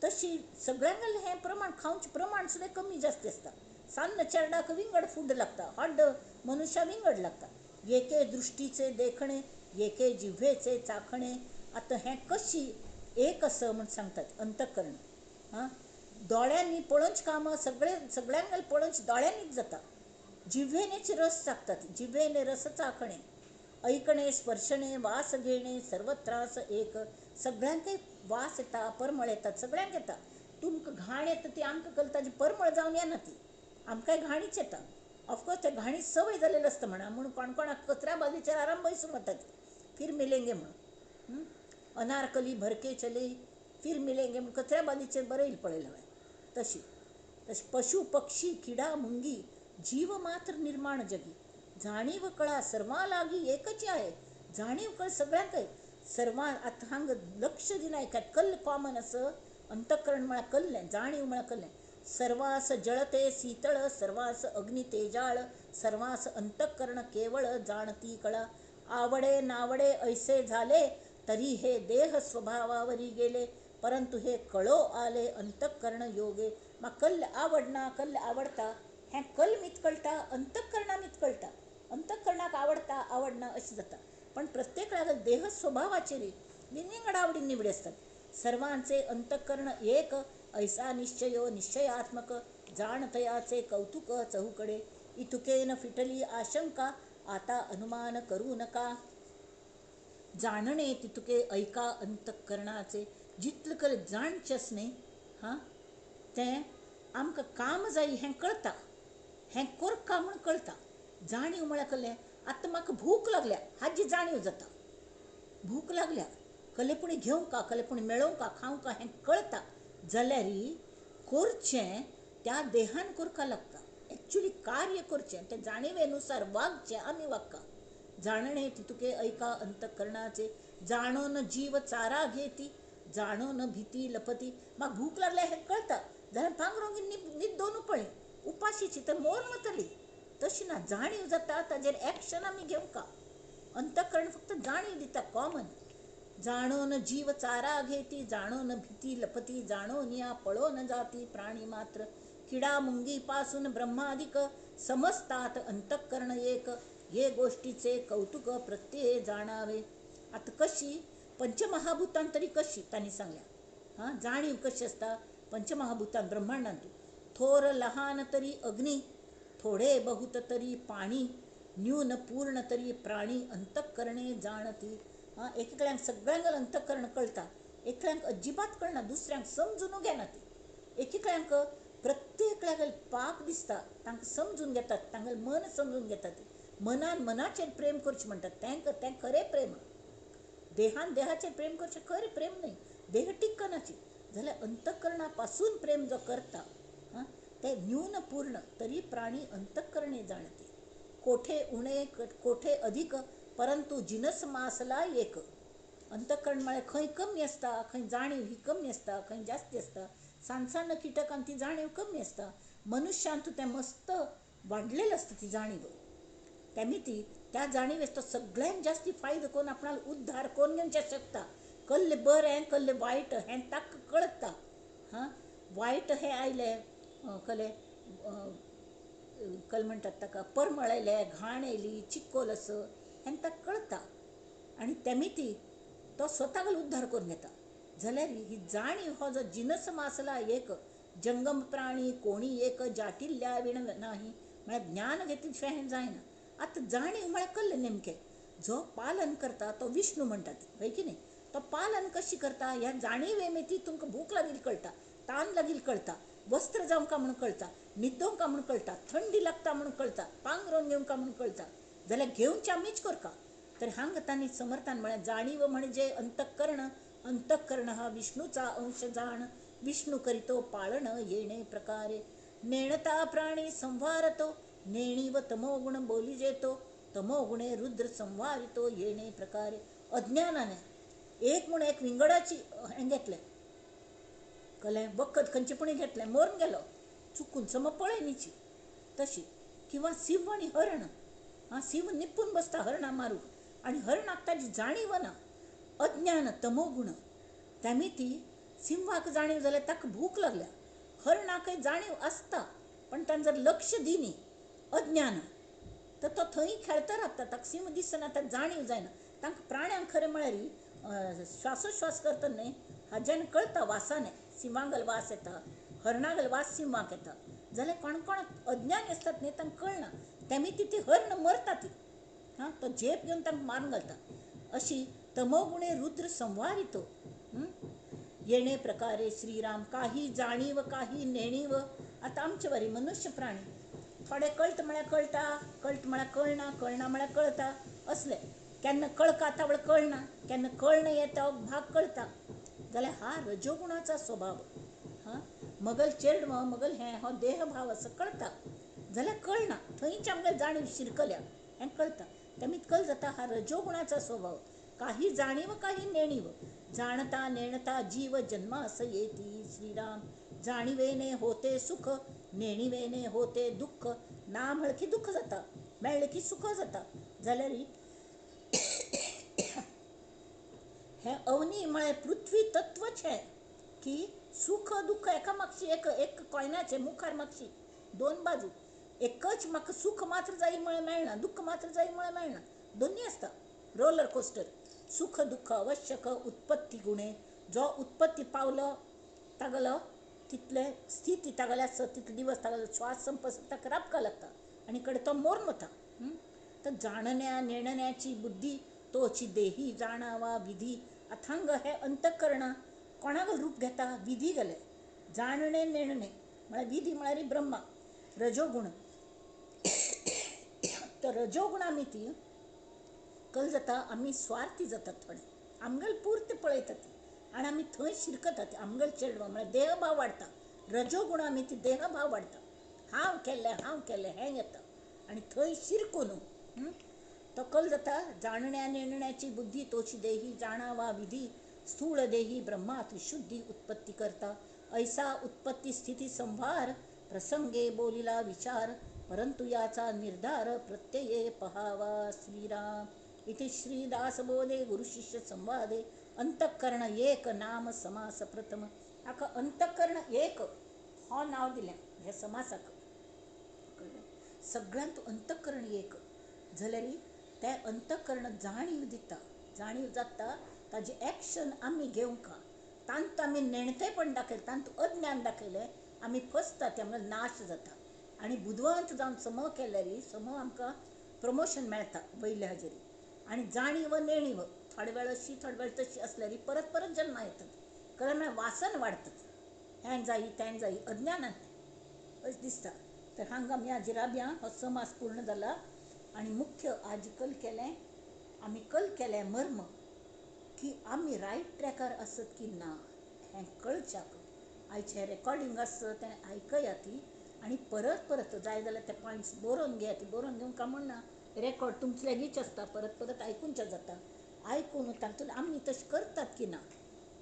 तशी सगळ्यांक हें प्रमाण खावचें प्रमाण सुद्दां कमी जास्ती आसता. सान्न चेरडाक विंगड फूड लागता, हड्ड मनुष्या विंगड लागता. एके दृष्टीचे देखणे एके जिव्हेचे चाखणे. आतां हें कशी एक आसा म्हूण सांगतात अंतःकरण. हां, दोळ्यांनी पळोवचें काम सगळे सगळ्यांक पळोवचें दोळ्यांनीच जाता. जिव्हेनेच रस चाखतात, जिव्हेने रस चाखणे ऐकणे स्पर्शणे वास घेणे सर्वत्रास एक. सगळ्यांकय वास येता, परमळ येतात, सगळ्यांक येता. तुमकां घाण येता ती आमकां कळटा, परमळ जावन येना ती, आमकांय घाणीच येता. ऑफकोर्स ते घाणी सवय जालेली आसता म्हणा, म्हणून कोण कोणाक कचऱ्या बाजूचेर आराम बैसून वतात, फिर मिलेंगे म्हणून. अनारकली भरके चले फिर मिलेंगे म्हणून कचऱ्या बाजूचेर बरयल पळयलें हांवें. तशी तशी पशु पक्षी किडा मुंगी जीव मात्र निर्माण जगी जाणीव कळा सर्वां लागी एकच आहे. जाणीव कळ सगळ्यांकय सर्वां. आतां हांगा लक्ष दिना एका कल्ल कॉमन असं अंतःकरण म्हळ्यार कल्लें, जाणीव म्हळ्यार कल्लें. सर्वास जळते शीतळ सर्वास अग्नि तेजाळ सर्वास अंतःकरण केवळ जाणती कळा. आवडे नावडे ऐसे झाले तरी हे देह स्वभावावरी गेले, परंतु हे कळो आले अंतःकरण योगे. मा कल्ल आवडना कल्ल आवडता हें कल मीत कळटा, अंतःकरणा मीत कळटा, अंतःकरणाक आवडता आवडना अशें जाता. पण प्रत्येक देह स्वभावाचेर विंगड आवडी निवडी आसतात. सर्वांचे अंतःकरण एक ऐसा निश्चयो निश्चयात्मक जाणतयाचे कौतुक चहूकडे. इतुकेन फिटली आशंका आता अनुमान करू नका. जाणणे तितुके ऐका अंतःकरणाचे. जितलें कल जाणचेंच न्ही हां तें आमकां काम जाय हें कळटा, हें कोरका म्हूण कळटा. जाणीव म्हळ्यार कळ्ळें आतां म्हाका भूक लागल्या हाजी जाणीव जाता. भूक लागल्या कलेपुणी घेवंका कलेपुणी मेळोवंका खावंका हें कळटा जाल्यार करचें त्या देहान करका लागता. एक्चुली कार्य करचें तें जाणिवेनुसार वागचें आमी वागका. जाणणे तितुके ऐका अंतःकरणाचे. जाणून जीव चारा घेती जाणून भीती लपती. म्हाका भूक लागल्या हें कळटा जाल्यार पांगरून न्हिद दोन पळय उपाशीची तर मोर वतली. तशी ना, जाणीव जाता ताजेर एक्शन आमी घेवंका. अंतःकरण फक्त जाणीव दिता कॉमन. जाणून जीव चारा घेती जाणून भीती लपती जाणून या पळोवन जाती प्राणी मात्र. किडा मुंगी पासून ब्रह्मादिक समजतात अंतःकरण एक. हे गोष्टीचे कौतुक प्रत्यय जाणावे. आतां कशी पंचमहाभूतान तरी कशी तांणी सांगल्या हां जाणीव कशी आसता पंचमहाभूतान ब्रह्मांडांतू. थोर लहान तरी अग्नी थोडे बहुत तरी पाणी न्यून पूर्ण तरी प्राणी अंतःकरणे जाणती. हां एकल्यांक सगळ्यांक अंतःकरण कळटा, एकल्यांक अजिबात कळना, दुसऱ्यांक समजून घेना ती. एकल्यांक प्रत्येकल्याक पाप दिसता तांकां समजून घेतात, तांगेलें मन समजून घेतात. मनान मनाचेर प्रेम करचें म्हणटात तांकां तें खरें प्रेम. देहान देहाचेर प्रेम करचें खरें प्रेम न्हय, देह टिकनाची. जाल्यार अंतःकरणा पासून प्रेम जो करता हां ते न्यून पूर्ण तरी प्राणी अंतःकरणे जाणते. कोठे उणे कोठे अधिक परंतु जिनस मासला एक. अंतःकरण म्हळ्यार खंय कमी आसता, खंय जाणीव ही कमी आसता, खंय जास्ती आसता. सान सान किटकान ती जाणीव कमी आसता. मनुष्यांत तें मस्त वाडलेलें आसता ती जाणीव. तेमी ती त्या जाणीवेचो सगळ्यांत जास्ती फायदो करून आपणाक उद्धार करून घेवचें शकता. कल्ले बरें कल्ले वायट हें ताका कळटा. हां वायट हें आयलें कले कल म्हणटात ताका परमळ आयलें, घाण येयली, चिकोल असो हें ताका कळटा आनी तेमी ती तो स्वताक उद्धार करून घेता. जाल्यार ही जाणीव हो जो जिनस मासला एक जंगम प्राणी कोणी एक जाटिल्ल्या विण नाही म्हळ्यार ज्ञान घेतिल्ल्या शिवाय हें जायना. आतां जाणीव म्हळ्यार कळ्ळें नेमकें जो पालन करता तो विष्णू म्हणटात हय की न्ही. तो पालन कशी करता ह्या जाणीवे ती तुमकां भूक लागिल्ली कळटा, तान लागिल्ली कळटा, वस्त्र जावंका म्हूण कळटा, न्हिदोवंका म्हूण कळटा, थंडी लागता म्हूण कळटा, पांगरून घेवंका म्हूण कळटा. जाल्यार घेवचें आमीच करका. तर हांगा तांणी समर्थान म्हळ्यार जाणीव म्हणजे अंतःकरण. अंतःकरण हा विष्णूचा अंश जाण, विष्णू करीतो पाळण येणे प्रकारे. नेणता प्राणी संवारतो नेणीव तमोगुण बोलिजेतो तमोगुणे रुद्र संवारितो येणे प्रकारे. अज्ञानाने एक म्हूण एक विंगडाची हें घेतलें कलें वखद खंयचें पूण घेतलें मरून गेलो चुकून सम पळय न्हीची तशी. किंवा शिव आनी हरण हां शिव निपून बसता हरणा मारूंक आनी हरणाक ताजी जाणीव ना. अज्ञान तमोगुण तेमी ती सिंहाक जाणीव जाल्यार ताका भूक लागल्या. हरणाकय जाणीव आसता पण ताणें जर लक्ष दिनी अज्ञान तर तो थंय खेळता रावता, ताका सिंह दिसना, ताका जाणीव जायना. तांकां प्राण्यांक खरें म्हळ्यार श्वासोश्वास करता न्हय हाज्यान कळटा वासाने. सिंहागल वास येता, हरणागल वास सिंहाक येता. जाल्यार कोण कोण अज्ञानी आसतात न्हय तांकां कळना तेमी ती हरण मरता ती हां तो झेप घेवन तांकां मारून घालता. अशी तमोगुणे रुद्र संवारितो येणे प्रकारे श्रीराम. काही जाणीव काही नेणीव. आतां आमचे वरी मनुष्य प्राणी थोडे कळटा म्हळ्यार कळटा, कळटा म्हळ्यार कळना, कळना म्हळ्यार कळटा असले. केन्ना कळका तावळ कळना, केन्ना कळना येता भाग कळटा. जाल्यार हा रजोगुणाचा स्वभाव. हां मगल चेडव मगल हें हो देहभाव असो कळटा जाल्यार कळना थंयच आमकां जाणीव शिरकल्या हें कळटा. तेमी कल जाता हा रजोगुणाचा स्वभाव. काही जाणीव काही नेणीव. जाणता नेणता जीव जन्मास येती. श्रीराम. जाणिवेने होते सुख, नेणिवेने होते दुःख. ना म्हळ्ळें की दुःख जाता, मेळ्ळें की सुख जाता. जाल्यार हें अवनी म्हळ्यार पृथ्वी तत्वच हें की सुख दुःख एका मागशी एक, एक कॉयनाचे मुखार मागशी दोन बाजू. एकच म्हाका सुख मात्र जाय म्हळ्यार मेळना, दुःख मात्र जाय म्हळ्यार मेळना, दोन्ही आसता. Roller coaster. सुख दुःख आवश्यक उत्पत्ती गुणे. जो उत्पत्ती पावलो तागलो तितले स्थिती तागले आसत तितले दिवस तागलो श्वास संपस ताका राबका लागता आनी कडेन तो मोरून वता. तर जाणण्या नेणण्याची बुद्धी तोची देही जाणावा विधी. अथांग हे अंतःकरण कोणाक रूप घेता? विधी गेले. जाणणे नेणणे म्हळ्यार विधी म्हळ्यार ब्रह्मा रजोगुण. तर रजोगुण आमी ती कल जाता, आमी स्वार्थी जातात थोडे, आमगेल पुरते पळयतात आनी आमी थंय शिरकतात. आमगेल चेडवां म्हळ्यार देहभाव वाडटा. रजोगुण आमी ती देहभाव वाडटा, हांव केल्लें हांव केल्लें हें येता आनी थंय शिरकून तो कल जाता. जाणण्या नेणण्याची बुद्धी तोची देही जाणावा विधी. स्थूळ देही ब्रह्मात शुद्धी उत्पत्ती करता. ऐसा उत्पत्ती स्थिती संभार प्रसंगे बोलिला विचार. परंतु याचा निर्धार प्रत्यये पहावा. श्रीराम. इति श्रीदासबोधे गुरुशिष्य संवादे अंतःकरण एक नाम समास प्रथम. हाका अंतःकरण एक हो नांव दिलें ह्या समासाक. सगळ्यांत अंतःकरण एक जाल्यार तें अंतःकरण जाणीव दिता, जाणीव जाता ताजें एक्शन आमी घेवंक. तांतूत आमी नेणतेपण दाखयलें, तांतूत अज्ञान दाखयलें, आमी फसता, ते आमकां नाश जाता. आनी बुदवंत जावन सम केल्यार सम आमकां प्रमोशन मेळटा वयल्या हाजेर. आनी जाणीव नेणीव थोडे वेळ अशी थोडे वेळ तशी आसल्यार परत परत जन्मा येतात. कारण म्हळ्यार वासन वाडतात, हें जायी तें जायी अज्ञानान अशें दिसता. तर हांगा आमी हाजेर राबया. हो समास पूर्ण जाला आनी मुख्य आज कल केलें आमी, कल केलें मर्म की आमी रायट ट्रॅकार आसत की ना हें कळच्याक आयचें रेकॉर्डिंग आसत तें आयकया ती आनी परत परत जाय जाल्यार ते पॉयंट्स बरोवन घेया. ती बरोवन घेवंक काय म्हणना, रेकॉर्ड तुमचे लागींच आसता, परत परत आयकुनचें जाता. आयकून तातूंत आमी तशें करतात की ना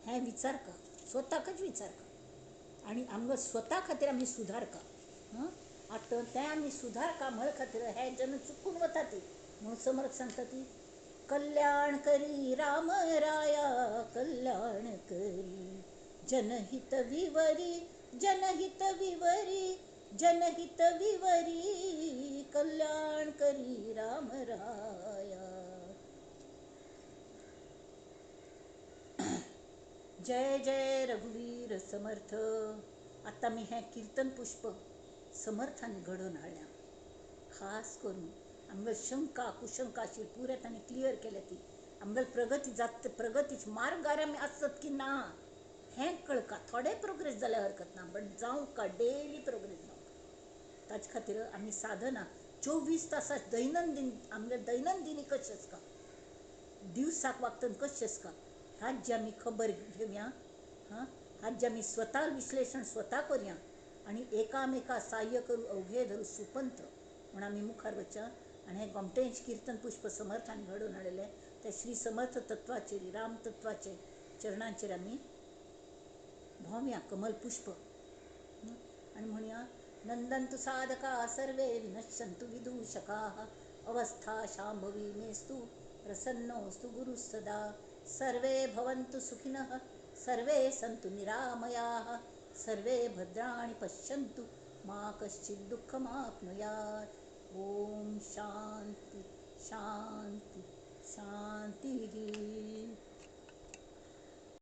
हें विचारका, स्वताकच विचारका आनी आमकां स्वता खातीर आमी सुदारका. आतां तें आमी सुदारका म्हळ खातीर हे जेन्ना चुकून वता ती म्हणून समर्थ सांगता ती कल्याण करी राम राया कल्याण करी जनहित विवरी जनहित विवरी जनहित विवरी कल्याण करी राम राया. जय जय रघुवीर समर्थ. आतां आमी हें कीर्तन पुष्प समर्थान घडोवन हाडल्या. खास करून आमगेल शंका कुशंका अशी पुरे तांणी क्लियर केल्या. ती आमगेल प्रगती जात प्रगतीच मार्गार आमी आसत की ना हें कळका. थोडे प्रोग्रेस जाल्यार हरकत ना, बट जावंक डेली प्रोग्रेस जावंक. ताचे खातीर आमी साधना 24 तासां दैनंदीन आमगेल दैनंदिनी कशें आसता, दिवसाक वागतना कशें आसता हाजी आमी खबर घेवया. हां, हाजी आमी स्वता विश्लेशण स्वता करया आनी एकामेका साह्य करू अवघे धरू सुपंथ म्हूण आमी मुखार वचया. आनी हें गोमटेंच कीर्तन पुष्प समर्थान घडोवन हाडिल्लें तें श्री समर्थ तत्वाचेर राम तत्वाचे चरणांचेर आमी भोंवया कमल पुष्प आनी म्हणया नंदन्तु साधका सर्वे विनश्यन्तु विदूषकाः अवस्था शांभवी मेस्तु प्रसन्नोस्तु गुरुः सदा. सर्वे भवन्तु सुखिनः सर्वे सन्तु निरामयाः सर्वे भद्राणि पश्यन्तु मा कश्चित् दुःखमाप्नुयात्. ॐ शांति शांति शांतिः.